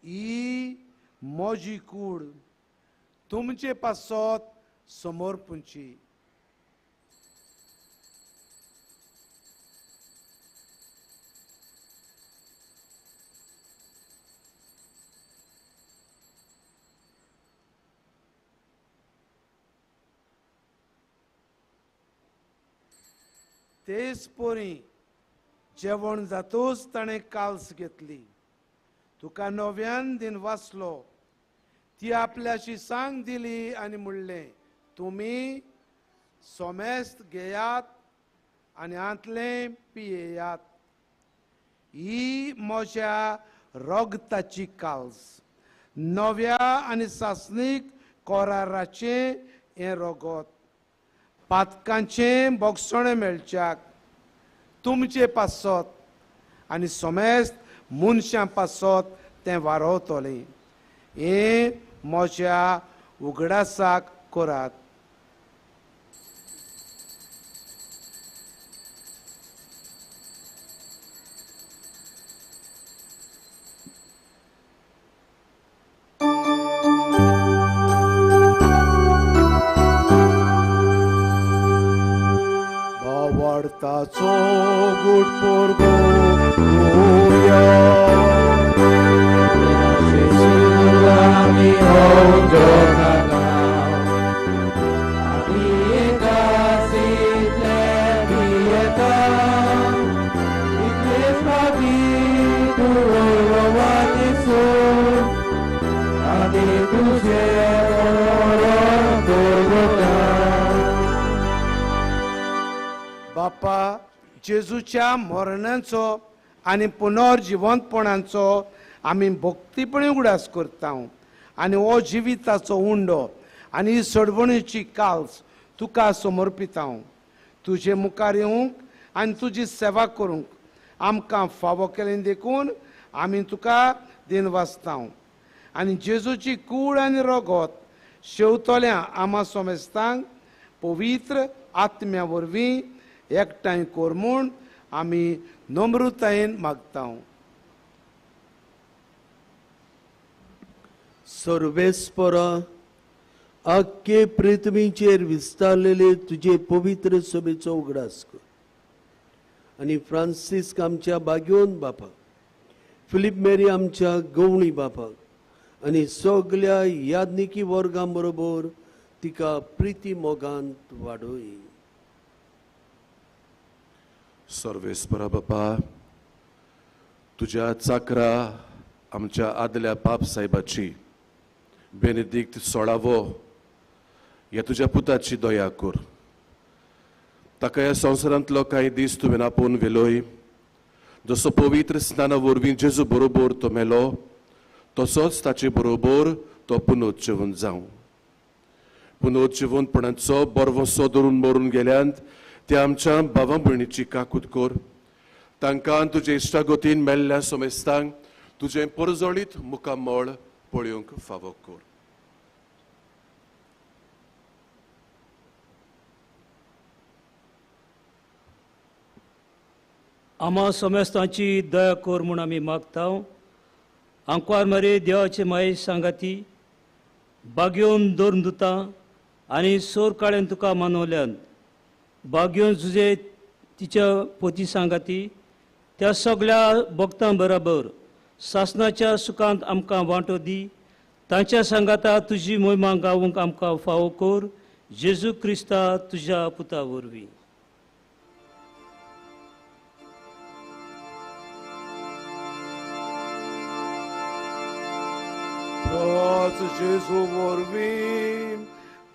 ही म्हजी कूड तुमचे पासत समर्पूंची. तेच परी जेवण जातूच ताणें काल्स घेतली, तुका नव्यान दिन वाचलो, ती आपल्या शिसांक दिली आनी म्हणलें, तुमी सोमेस्त घेयात आनी हांतलें पियेयात, ही म्हज्या रगताची काल्स, नव्या आनी सासणीक कराराचें हें रगत, पातकांचें बोगसणें मेळच्याक तुमचे पासत आनी समेस्त मनशां पासत तें वारोवतलें. हें म्हज्या उगडासाक करात. ताचो गुड पोरगो उया. आनी हो उंडो खाता. आमी एकाच इतलें पियेता, इतलेच फावटी तूं वयवो दिसून आनी तुजें मरण दवरता. बापा, जेजूच्या मरणाचो आनी पुनर्जिवंतपणाचो आमी भक्तीपणी उगडास करता आनी हो जिविताचो उंडो आनी ही सोडवणीची काल्स तुका समर्पिता. तुजे मुखार येवंक आनी तुजी सेवा करूंक आमकां फावो केलें देखून आमी तुका दिनवासता. आनी जेजूची कूड आनी रगत शेवतल्या आमा सोमेस्तांक पवित्र आत्म्या वरवीं एकठांय कर म्हूण आमी नम्रतायेन मागता. सर्वेस्परा, आख्खे पृथ्वीचेर विस्तारलेले तुजे पवित्र सभेचो उगडास कर आनी फ्रांसिस्क आमच्या बागयोन बापाक, फिलीप मेरी आमच्या गवणी बापाक आनी सगल्या याज्ञिकी वर्गां बरोबर तिका प्रिती मोगांत वाडय. सर्वेस्परा बापा, तुज्या चाकरा आमच्या आदल्या पाप साहेबाची बेनेदिक्त सोळावो ह्या तुज्या पुताची दया कर. ताका ह्या संवसारांतलो कांय दीस तुवें आपोवन व्हेलोय. जसो पवित्र स्नाना वरवीं जेजू बरोबर तो मेलो, तसोच ताचे बरोबर तो पुनोज्जीवन जावं. पुनोज्जीवनपणाचो बरवसो धरून मरून गेल्यांत त्या आमच्या भावा भयणीची काकूत कर. तांकां तुजे इश्टागतीन मेल्ल्या सोमेस्तांक तुजें परजळीत मुखामळ पळोवंक फावो कर. आमा सोमेस्तांची दया कर म्हूण आमी मागता. आंकवार मरे देवाचे माये सांगाती बागयोवन दवरून दिता आनी सोर काळ्यान तुका मानवल्यान बागयोवन तुजे तिच्या पोती सांगाती त्या सगळ्या भक्तां बराबर सासनाच्या सुखांत आमकां वांटो दी. तांच्या सांगाता तुजी मोहिमा गावूंक आमकां फावो कर. जेजू क्रिस्ता तुज्या पुता वरवीं. त्याच जेजू वरवीं,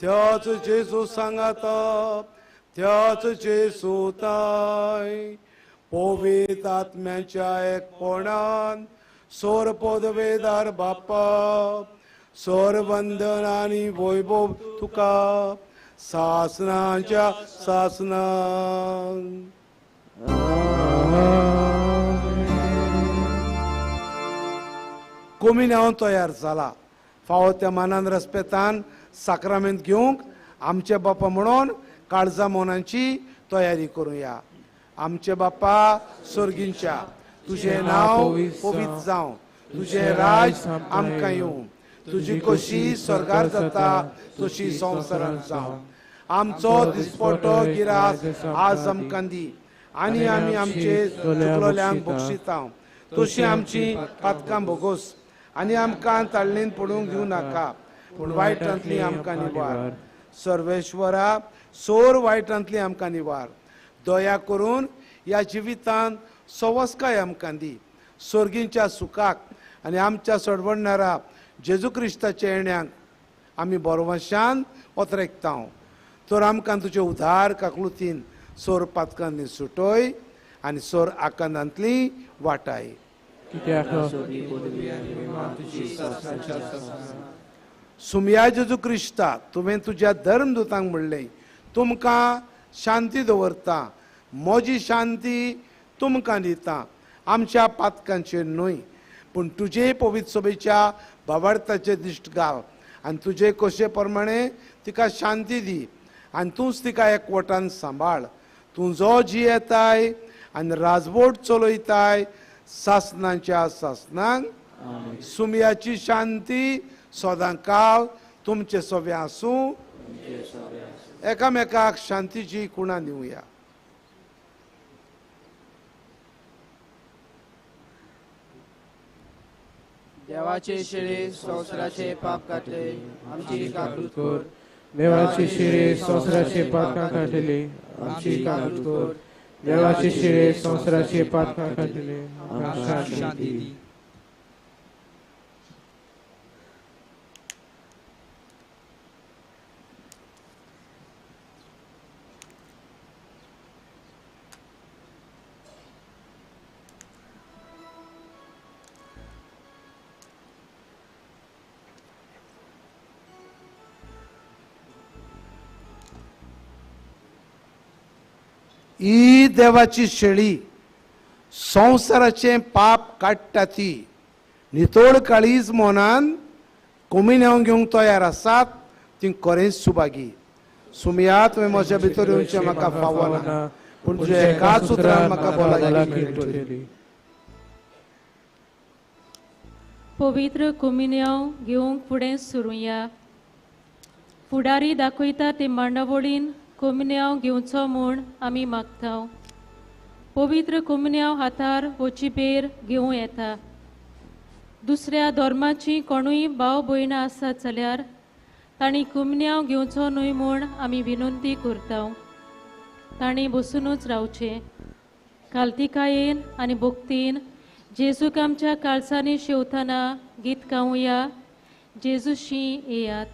त्याच जेजू सांगाता, त्याच जेजू ताय पवित्र आत्म्याच्या एकपणान सोर पदवेदार बापा, सोर वंदन आनी वैभव तुका सासनाच्या सासनान. कोमिन्यांव तयार जाला. फावो त्या मानान रस्पेतान साक्रामेंत घेवंक आमचे बापा म्हणून काळजा मोनांची तयारी करुया. आमचे बापा सर्गींच्या, तुजें नांव पवित्र जावं, तुजें राज आमकां येवं, तुजी कशी स्वर्गार जाता तशी संवसारांत जावं. आमचो दिसपटो गिरास आज आमकां दी आनी आमी आमचे चुकलोल्यांक बक्षिता तशी आमची पातकां भोगोस आनी आमकां ताळणेन पडूंक दिवं नाका, पूण वायटांतली आमकां निवार. सर्वेश्वरा, सोर वायटांतली आमकां निवार. दया करून ह्या जिवितांत सवस्काय आमकां दी. सर्गींच्या सुखाक आनी आमच्या सोडवणणारा जेजू क्रिस्ताच्या येण्याक आमी बरवशान ओतरेकता. तर आमकां तुजे उदार काकलुतीन सोर पातकांनी सुटय आनी सोर आकांतांतली वाटाय. सुमया जेजू क्रिस्ता, तुवें तुज्या धर्मदूतांक म्हणलें, तुमकां शांती दवरता, म्हजी शांती तुमकां दिता, आमच्या पातकांचेर न्हय पूण तुजे पवित्र सभेच्या भावार्थाचे दिश्ट घाल आनी तुजे कशे प्रमाणे तिका शांती दी आनी तूंच तिका एकवटान सांबाळ. तूं जो जियेताय आनी राजवट चलयताय सासनाच्या सासनांक. सुमयाची शांती सदां काल तुमचे सवे आसूं. एकामेकाक शांतीची कुणा दिवया. देवाचे शिरे संवसाराचे पाप काडले आमची काकूत कर. देवाचे शिरे संवसाराचे पातकां काडटले आमची काकूत कर. देवाचे शिरे संवसाराचे पातकां काडटले आमकां शांती दी. ही देवाची शेळी संवसाराचें पाप काडटा ती नितोळ काळीज मनान कोमिन्यांव घेवंक तयार आसात ती खरेंच सुभागी. सुमया तुवें म्हज्या भितर येवचें म्हाका फावना, पूण तुज्या एकाच उतरान म्हाका भलायकी मेळटली. पवित्र कोमिन्यांव घेवंक फुडें सुरुया. फुडारी दाखयता ते मांडावळीन कोमिन्यांव घेवचो म्हूण आमी मागता. पवित्र कोमिन्यांव हातार वचिबेर घेवं येता. दुसऱ्या धर्माची कोणूय भाव भयणां आसात जाल्यार तांणी कोमिन्यांव घेवचो न्हय म्हूण आमी विनंती करता. तांणी बसुनूच रावचें. कालतिकायेन आनी भक्तीन जेजूक आमच्या काळसांनी शेवतना गीत गावया. जेजूशी येयात.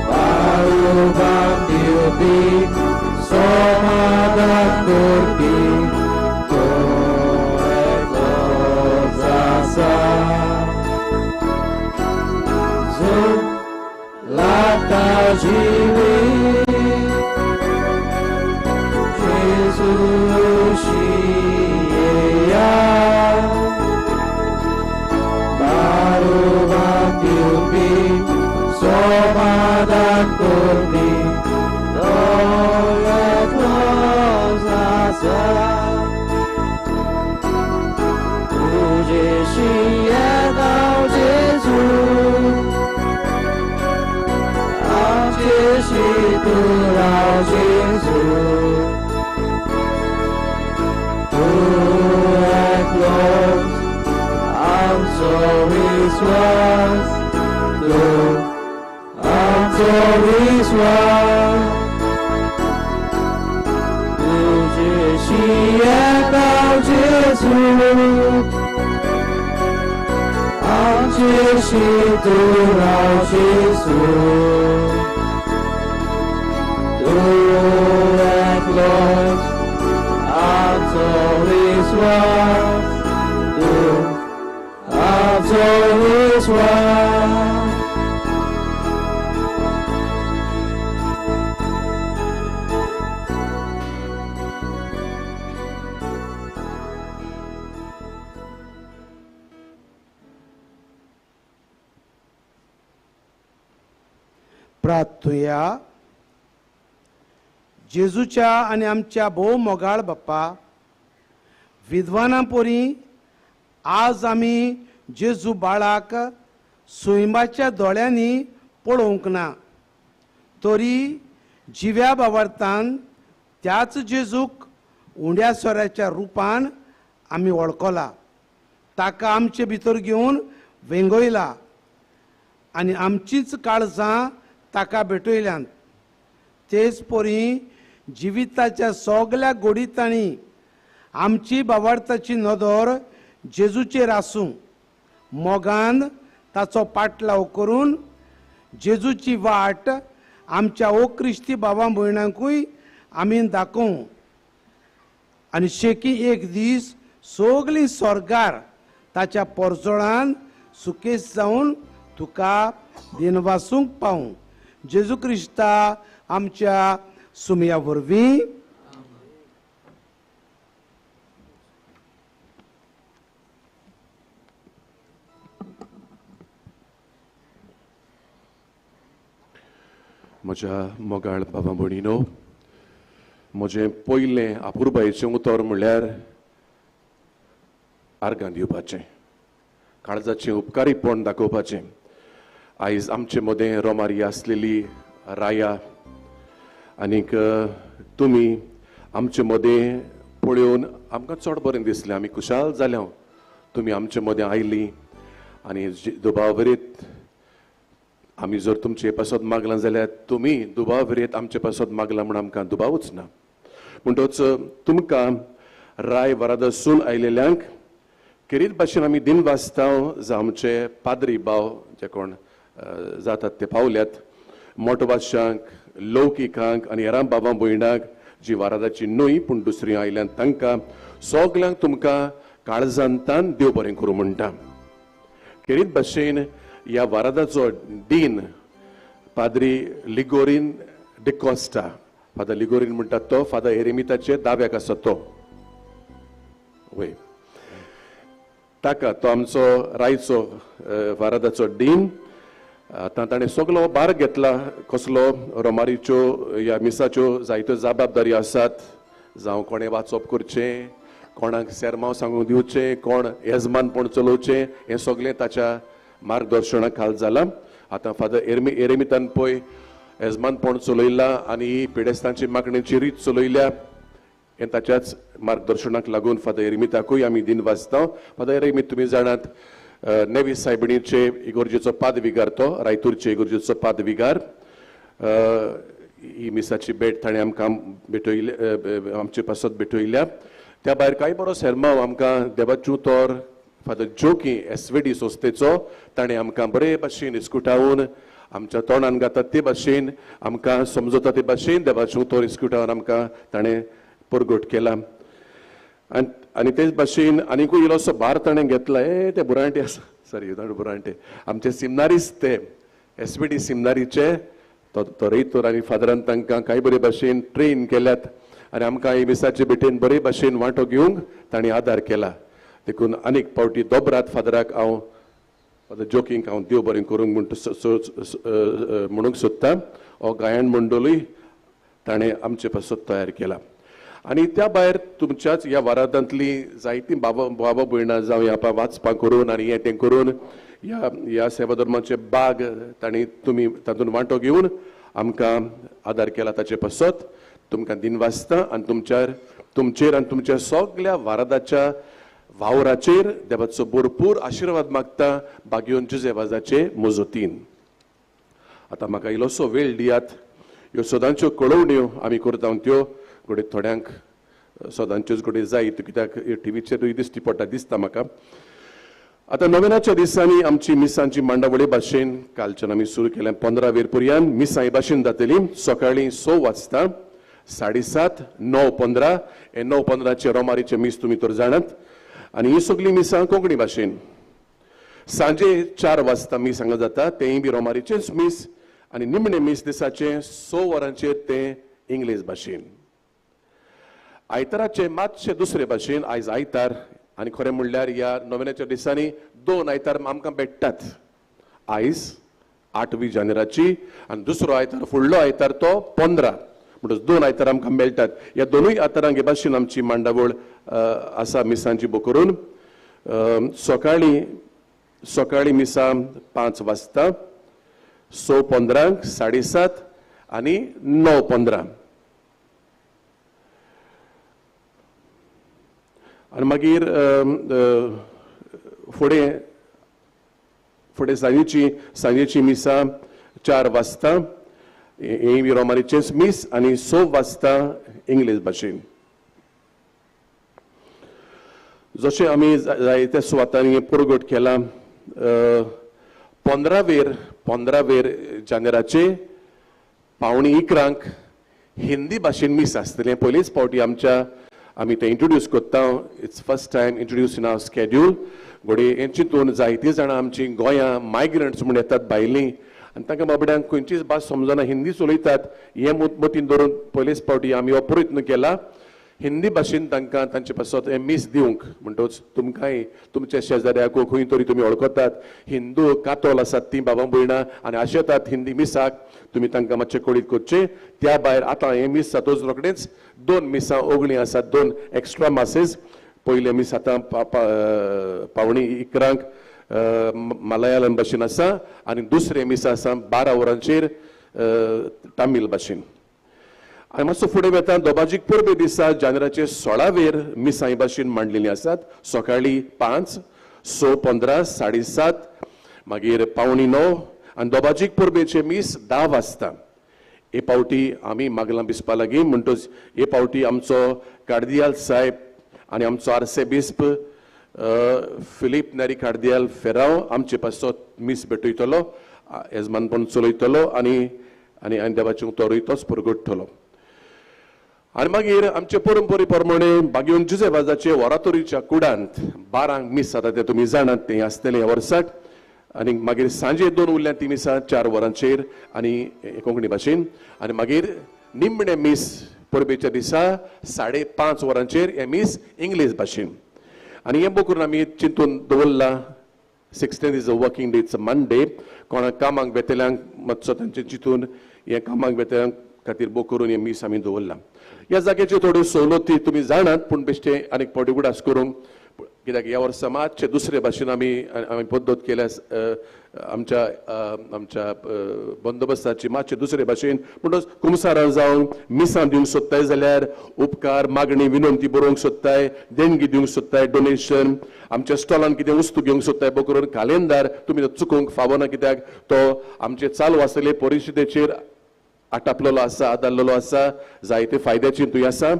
Baru bang diubi सदा जीवे जेजू शिया बारुबान दिवपी समाधान करपी तो एकलोच आसा तुजेशी येता जेजू आमचेशी तूं राव जेजू तूं एकलोच आमचो विश्वास तूं आमचो विश्वास तुजेशी येता जेजू आमचेशी तूं राव जेजू तूं एकलोच आमचो विश्वास तूं आमचो विश्वास. प्रार्थुया. जेजूच्या आनी आमच्या भोव मोगाळ बाप्पा, विद्वाना पोरी आज आमी जेजू बाळाक सुयंबाच्या दोळ्यांनी पळोवंक ना, तरी जिव्या बावरतान त्याच जेजूक उंड्या सोऱ्याच्या रुपान आमी वळखला, ताका आमचे भितर घेवन वेंगयला आनी आमचीच काळजां ताका भेटयल्यांत. तेच परी जिविताच्या सगल्या गोडितांनी आमची बावडताची नदर जेजूचेर आसूं, मोगान ताचो पाटलाव करून जेजूची वाट आमच्या ओ क्रिस्ती बाबा भयणांकूय आमी दाखोवं आनी शेकी एक दीस सगळीं स्वर्गार ताच्या पोरजोळान सुकेस जावन तुका दिनवासूंक पावूं. जेजू क्रिस्ता आमच्या सुमया वरवीं. म्हज्या मोगाळ बाबा भयणीनो, म्हजें पयलें अपुरबायेचें उतर म्हणल्यार आर्गां दिवपाचें, काळजाचें उपकारीपण दाखोवपाचें. आयज आमचे मदें रोमारी आसलेली राया आनीक तुमी आमचे मदें पळोवन आमकां चड बरें दिसलें, आमी खुशाल जाल्या तुमी आमचे मदें आयलीं आनी दुबावरीत आमी जर तुमचे पासत मागलां जाल्यार तुमी दुबावरीत आमचे पासत मागलां म्हूण आमकां दुबावूच ना. म्हणटच तुमकां राय वरादासून आयलेल्यांक खेरीत भाशेन आमी दिन वाचता, जावं आमचे पाद्री भाव जे कोण जातात ते पावल्यात, मोटो भाशांक, लौकिकांक आनी हेरां बाबां भयणांक जी वारादाची न्हय पूण दुसरी आयल्यान तांकां सगल्यांक तुमकां काळजांतान देव बरें करूं म्हणटा. खेरीत भाशेन ह्या वारादाचो डीन पाद्री लिगोरीन डिकॉस्टा, फादर लिगोरीन म्हणटात तो फादर एरेमिताचे दाव्याक आसा तो, वय ताका तो आमचो रायचो वारादाचो डीन. आतां ताणें सगलो भार घेतला, कसलो रोमारीच्यो ह्या मिसाच्यो जायत्यो जबाबदारी आसात, जावं कोणें वाचप करचें, कोणाक सेरमांव सांगूंक दिवचें, कोण येजमानपण चलोवचें, हें सगलें ताच्या मार्गदर्शना खाल जालां. आतां फादर एरेमितान पळय येजमानपण चलयलां आनी पिडेस्तांची मागणेची रीत चलयल्या, हें ताच्याच मार्गदर्शनाक लागून फादर एरेमिताकूय आमी दिन वाचता. फादर एरेमीत तुमी जाणात नेवी सायबिणीचे इगोर्जेचो पादविगार, तो रायतूरचे इगोर्जेचो पादविगार. ही मिसाची भेट ताणें आमकां भेटयली, आमचे पासत भेटयल्या. त्या भायर कांय बरो सेरमांव आमकां देवाचू तोर फादर जोकी एसवीडी संस्थेचो ताणें आमकां बरे भाशेन इस्कुटावन आमच्या तोंडान गातात ते भाशेन आमकां समजता ते भाशेन देवाचें उतर इस्कुटावन आमकां ताणें परगट केला. आनी तेच भाशेन आनीकूय इल्लोसो भार ताणें घेतला, ए ते बुरांटे आसा, सॉरी बुरांटे आमचे सिमनारीस, ते एसवीडी सिमनारीचे तो रेयतोर आनी फादरान तांकां कांय बरे भाशेन ट्रेन केल्यात आनी आमकां ही मिसाचे भेटेन बरे भाशेन वांटो घेवंक तांणी आदार केला. देखून अनेक फावटी दोबरात फादराक हांव फादर जोकींक हांव देव बरें करूंक म्हणूंक सोदतां. हो गायन मंडळूय ताणें आमचे पासत तयार केला. आनी त्या भायर तुमच्याच ह्या वारादांतली जायतीं बाबा बाबा भयणां जावं ह्या वाचपां करून आनी हें तें करून ह्या ह्या सेवा धर्माचे बाग तांणी तुमी तातूंत वांटो घेवन आमकां आदार केला. ताचे पासत तुमकां दिनवासता आनी तुमचेर आनी तुमच्या सगल्या वारादाच्या वावराचेर देवाचो भरपूर आशिर्वाद मागता बागयोन जुजेवाजाचे मजतीन. आतां म्हाका इल्लोसो वेळ दियात. ह्यो सदांच्यो कळोवण्यो आमी करता त्यो घडये थोड्यांक सदांच्योच घडये जाय कित्याक टिवीचेरूय दिश्टी पडटा दिसता म्हाका. आतां नोवेनाच्या दिसांनी आमची मिसांची मांडावळी भाशेन कालच्यान आमी सुरू केल्या 15 वेर पर्यंत मिसां ही भाशेन जातली. सकाळीं 6 वाजता, 7:30, 9:15 हे 9:15 रोमारीचे मीस तुमी तर जाणात. आनी ही सगळीं मिसां कोंकणी भाशेन. सांजे 4 वाजता मीस हांगा जाता, तेंय बी रोमारीचेंच मीस. आनी निमणें मीस दिसाचें 6 वरांचेर तें इंग्लीश भाशेन. आयताराचें मातशें दुसरे भाशेन. आयज आयतार आनी खरें म्हणल्यार ह्या नोवेनाच्या दिसांनी 2 आयतार आमकां भेट्टात. आयज 8 जानेराची आनी दुसरो आयतार फुडलो आयतार तो 15, म्हणटच 2 आयतार आमकां मेळटात. ह्या दोनूय आयतारांक हे भाशेन आमची मांडावळ आसा मिसांची बो करून. सकाळीं मिसां 5 वाजता, 6:15, 7:30 आनी 9:15. आनी मागीर फुडें फुडें सांजेची मिसां 4 वाजता, हें बी रोमारीचेंच मीस, आनी 6 वाजता इंग्लीश भाशेन. जशें आमी जायत्या सुवातांनी परगट केलां, 15 जानेराचे 10:45 हिंदी भाशेन मीस आसतलें. पयलीच फावटी आमी तें इंट्रोड्यूस करता. It's first time introduce in our schedule. घडये हें चिंतून जायतीं जाणां आमचीं गोंयां मायग्रंट्स म्हूण येतात भायलीं आनी तांकां बाबड्यांक खंयचीच भास समजना, हिंदीच उलयतात. हें मतीन धरून पयलीच फावटी आमी हो प्रयत्न केला हिंदी भाशेन तांकां तांचे पासत हें मीस दिवंक. म्हणटच तुमकांय तुमच्या शेजाऱ्याक खंय तरी तुमी वळखतात हिंदू कातोल आसात तीं बाबा भयणां आनी आशेतात हिंदी मिसाक, तुमी तांकां मातशें कळीत करचें. त्या भायर आतां हें मीस जातच रोखडेंच 2 मिसां ओगळीं आसात, 2 एक्स्ट्रा मासेस. पयलें मीस आतां 10:45 मलयाळम भाशेन आसा आनी दुसरें मीस आसा 12 वरांचेर तामील भाशेन. आनी मातसो फुडें वेता दोबाजीक परबे दिसा जानेराचे 16 वेर मिसां हे भाशेन मांडलेलीं आसात. सकाळीं 5, 6:15, 7:30, मागीर 8:45 आनी दोबाजीक परबेचें मीस 10 वाजता. हे फावटी आमी मागलां बिस्पा लागीं, म्हणटच हे फावटी आमचो कार्दियाल साहेब आनी आमचो आर्सेबिस्प फिलीप नेरी कार्दियाल फेराव आमचे पासत मीस भेटयतलो, येजमानपण चलयतलो आनी आनी आनी देवाचें उतरूय तोच परगटतलो. आनी मागीर आमचे परंपरे प्रमाणे बागयोन जुजेवाजाचे वरातोरीच्या कुडांत 12 मीस जाता तें तुमी जाणात, तें आसतलें ह्या वर्साक. आनी मागीर सांजे 2 उरल्या ती मिसां 4 वरांचेर आनी कोंकणी भाशेन. आनी मागीर निमणें मीस परबेच्या दिसा 5:30 वरांचेर हें मीस इंग्लीश भाशेन. आनी हें बो करून आमी चिंतून दवरलां 16 is a working day, it's a Monday. कोणाक कामाक वेतल्यांक मातसो तांचें चिंतून हें कामाक वेतल्यांक खातीर बो करून हें मीस आमी दवरलां. ह्या जाग्याच्यो थोड्यो सवलती तुमी जाणात, पूण बेश्टें आनीक फावटी उगडास करूंक कित्याक ह्या वर्सा मातशें दुसरे भाशेन आमी आमी पद्दत केल्या आमच्या आमच्या बंदोबस्ताची मातशें दुसरे भाशेन. म्हणटच कुमसारां जावन मिसां दिवंक सोदताय जाल्यार उपकार मागणी विनंती बरोवंक सोदताय, देणगी दिवंक सोदताय, डोनेशन आमच्या स्टॉलान कितें वस्तू घेवंक सोदताय बो करून कालेंदार तुमी चुकोवंक फावना, कित्याक तो आमचे चालू आसलेले परिशदेचेर आटापलेलो आसा, आदारलेलो आसा, जायते फायद्याची तुय आसा.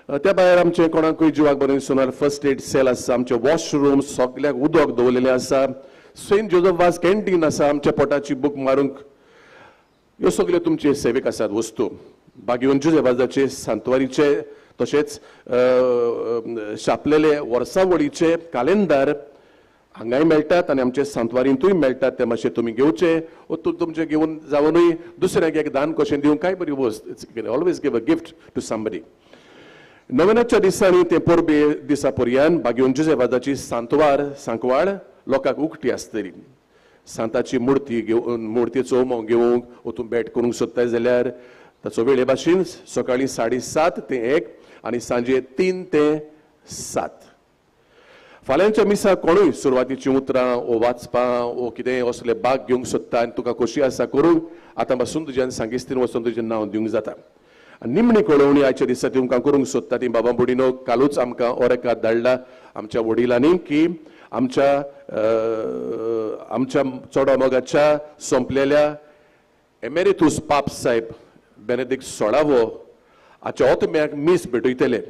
त्या भायर आमचें कोणाकूय जिवाक बरें दिसना फर्स्ट एड सेल आसा, आमचे वॉशरूम सगल्याक उदक दवरलेलें आसा, सेंट जोजफ वाज कॅन्टीन आसा आमच्या पोटाची बूक मारूंक. ह्यो सगल्यो तुमचे सेवेक आसात वस्तू. बागयोन जुजेफ वाजाचे सांतवारीचे तशेंच छापलेले वर्सावळीचे कालेंदार हांगाय मेळटात आनी आमचे सांतवारींतूय मेळटात, ते मातशें तुमी घेवचे ओ तूं तुमचें घेवन जावनूय दुसऱ्याक एक दान कशें दिवंक काय बरी वस्त. It's always give a gift to somebody. नवेनाच्या दिसांनी ते परबे दिसा पर्यंत बागेवन जुजेवादाची सांतवार सांकवाळ लोकांक उकटी आसतली. सांताची मुर्ती घेवन मुर्तीचो उमो घेवंक ओ तूं भेट करूंक सोदताय जाल्यार ताचो वेळे भाशेन सकाळीं 7:30 ते 1 आनी सांजे 3 ते 7. फाल्यांच्या मिसा कोणूय सुरवातीचीं उतरां ओ वाचपां ओ कितें असले भाग घेवंक सोदता आनी तुका खोशी आसा करूंक आतां पासून तुज्यान सांगिस्तीन वचून तुजें नांव दिवंक जाता. निमणी कळोवणी आयच्या दिसा तुमकां करूंक सोदता ती बाबा बुडिनो कालूच आमकां ओरेकाद धाडला आमच्या वडिलांनी की आमच्या आमच्या चोडो मोगाच्या सोंपलेल्या एमेरितूस पाप साहेब बेनेदिक 16वो हाच्या ओतम्याक मीस भेटयतले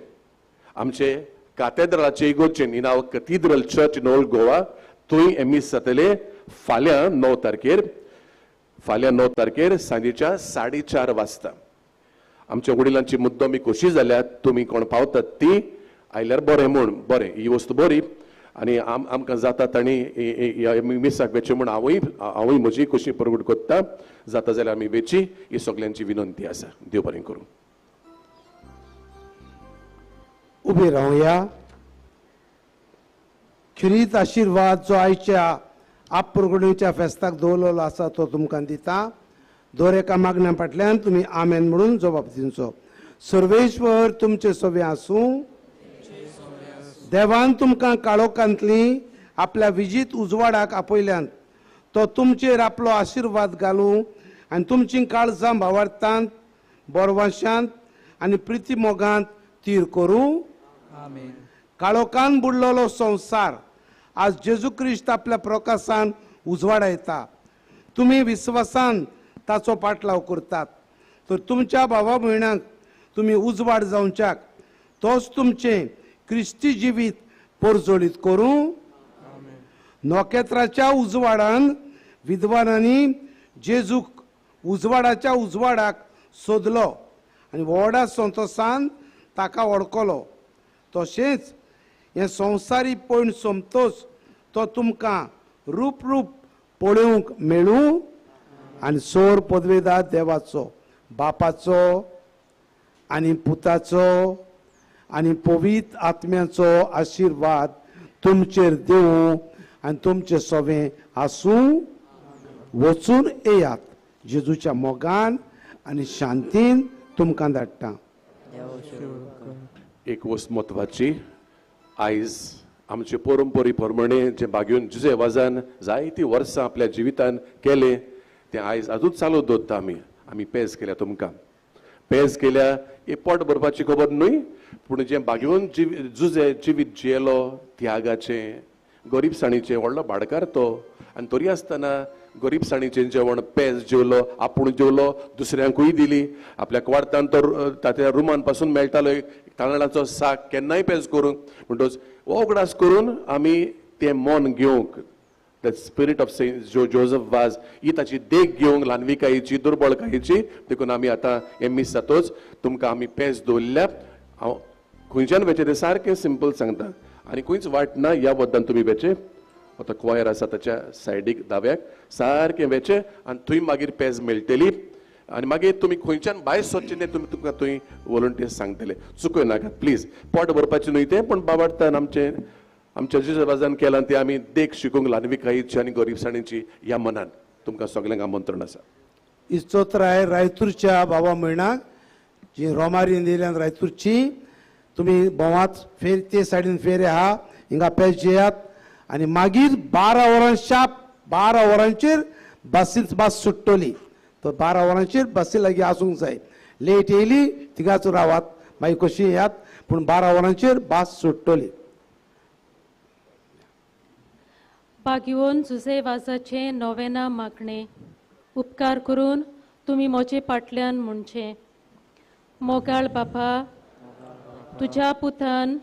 आमचे कातेद्राचे इगोर्जेन in our cathedral church in old Goa. थंय हें मीस जातलें फाल्यां 9 तारखेर, फाल्यां 9 तारखेर सांजेच्या 4:30 वाजता. आमच्या वडिलांची मुद्दमी खोशी जाल्या तुमी कोण पावतात ती आयल्यार बरें म्हूण बरें ही वस्तू बरी आनी आमकां जाता तांणी मिसाक वेचें म्हूण हांवूय म्हजी खोशी प्रगट करता. जाता जाल्यार आमी वेची ही सगल्यांची विनंती आसा. देव बरें करूं. उबे रावया. खेरीत आशिर्वाद जो आयच्या आपप्रगडणेच्या फेस्ताक दवरलेलो आसा तो तुमकां दिता. दर एका मागण्या फाटल्यान तुमी आमेन म्हणून जबाब दिवचो. सर्वेश्वर तुमचे सवे आसूं. देवान तुमकां काळोखांतली आपल्या विजीत उजवाडाक आपयल्यान तो तुमचेर आपलो आशिर्वाद घालूं आनी तुमची काळजां भावार्थांत बोरवाशांत आनी प्रिती मोगांत तीर करूं. काळोखान बुडलेलो संवसार आज जेजू क्रिस्त आपल्या प्रकाशान उजवाडायता. तुमी विस्वासान ताचो पाटलाव करतात तर तुमच्या भावा भयणांक तुमी उजवाड जावच्याक तोच तुमचें क्रिस्ती जिवीत परजळीत करूं. नखेत्राच्या उजवाडान विद्वानांनी जेजूक उजवाडाच्या उजवाडाक सोदलो आनी व्हडा संतोसान ताका वळखलो. तशेंच हें संवसारी पयण सोंपतोच तो तुमकां रूप रूप पळोवंक मेळूं आनी सोर पदवेदार देवाचो बापाचो आनी पुताचो आनी पवित्र आत्म्याचो आशिर्वाद तुमचेर दिवं आनी तुमचें सवें आसूं. वचून येयात. जेजूच्या मोगान आनी शांतीन तुमकां धाडटा. एक वस्त म्हत्वाची, आयज आमचे परंपरे प्रमाणे जे बागेवन जुजे वाजान जायतीं वर्सां आपल्या जिवितान केलें तें आयज आजूच चालू दवरता. आमी आमी पेज केल्या तुमकां पेज केल्या ही पोट भरपाची खबर न्हय, पूण जें बागेवन जुजे जिवीत जियेलो त्यागाचें गरिबसाणीचें व्हडलो भाडकार तो आनी तरी आसतना गरिबसाणीचें जेवण पेज जेवलो, आपूण जेवलो, दुसऱ्यांकूय दिली. आपल्या क्वार्तान तो ताच्या रुमान पासून मेळटालो एक तांदळाचो साक केन्नाय पेज करूंक. म्हणटच हो उगडास करून आमी तें मन घेवंक the spirit of Saint Joseph Vaz ही ताची देख घेवंक ल्हानविकायेची दुर्बळकायेची देखून आमी आतां हें मीस जातोच तुमकां आमी पेज दवरल्या. हांव खंयच्यान वेचें तें सारकें सिंपल सांगता आनी खंयच वाट ना ह्या बद्दल तुमी वेचें. आतां क्वायर आसा ताच्या सायडीक दाव्याक सारकें वेचें आनी थंय मागीर पेज मेळटली आनी मागीर तुमी खंयच्यान भायर सोदचें तें तुमी तुमकां थंय वॉलंटियर्स सांगतले. चुकय नाकात प्लीज. पोट भरपाचें न्हय तें, पूण बाबार्थान आमचें आमच्या जेजू केलां तें आमी देख शिकूंक ल्हानविकायेची आनी गरिबसाणीची ह्या मनान तुमकां सगल्यांक आमंत्रण आसा. इस्तोत्राय रायतूरच्या बाबा म्हयणाक जी रोमारी येयल्यान रायतूरची तुमी भोंवात फेर ते सायडीन फेरी आहा हिंगा पेज जेयात आनी मागीर 12 वरां शार्प 12 वरांचेर बसीन बस सुट्टली. तर 12 वरांचेर बसी लागीं आसूंक जाय. लेट येयली थिंगाच रावात मागीर कशी येयात, पूण 12 वरांचेर बस सुट्टली. बागिवन जुजे वाजाचें नोवेना मागणें उपकार करून तुमी म्हजे फाटल्यान म्हणचें. मोगाळ बापा, तुझ्या पुतान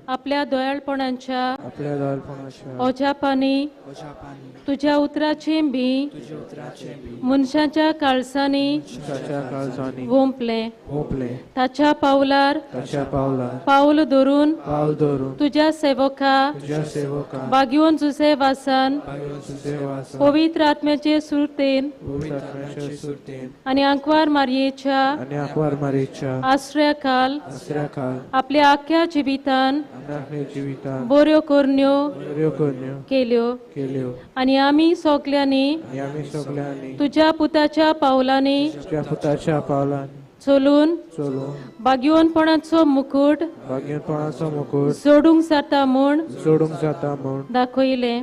आपल्या दयाळपणाच्या ओजापांनी तुझ्या उतराचें बी मनशाच्या काळसांनी वोंपलें. ताच्या पावलार पावल धरून तुझ्या सेवका बागयोन जुसे वासान पवित्र आत्म्याचे सुरतेन आनी आंकवार मारयेच्या आश्रयाखाल आपल्या आख्या जिवितान बऱ्यो करण्यो केल्यो आनी आमी सगल्यांनी तुझ्या पुताच्या पावलांनी चलून भाग्यवनपणाचो मुकुट जोडूंक जाता म्हूण दाखयलें.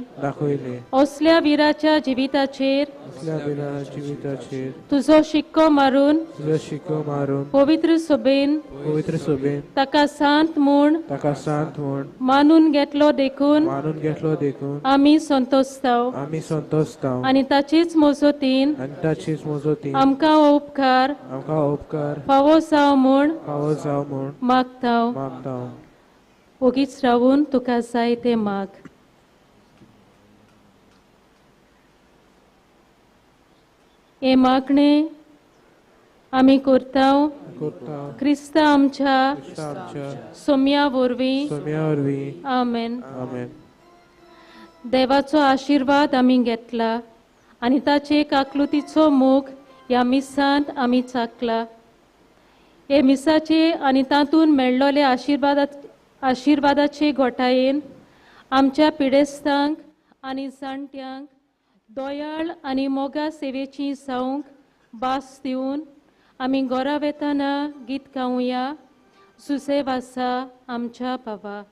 असल्या विराच्या जिविताचेर तुजो शिक्को मारून पवित्र सभेन ताका सांत म्हूण मानून घेतलो देखून आमी संतोषताव आनी ताचेच मजतीन आमकां हो उपकार फावो जावं म्हूण मागताव. ओगीच रावून तुका जाय तें माग. हे मागणें आमी करताव क्रिस्ता आमच्या सोम्या वरवीं. आमेन. देवाचो आशिर्वाद आमी घेतला आनी ताचे काकलुतीचो मोग ह्या मिसांत आमी चाकला. हे मिसाचे आनी तातूंत मेळ्ळोले आशिर्वादाचे घोटायेन आमच्या पिडेस्तांक आनी जाणट्यांक दयाळ आनी मोगा सेवेची जावंक भास दिवन आमी घरा वेताना गीत गावया. सुसेव आसा आमच्या बाबा.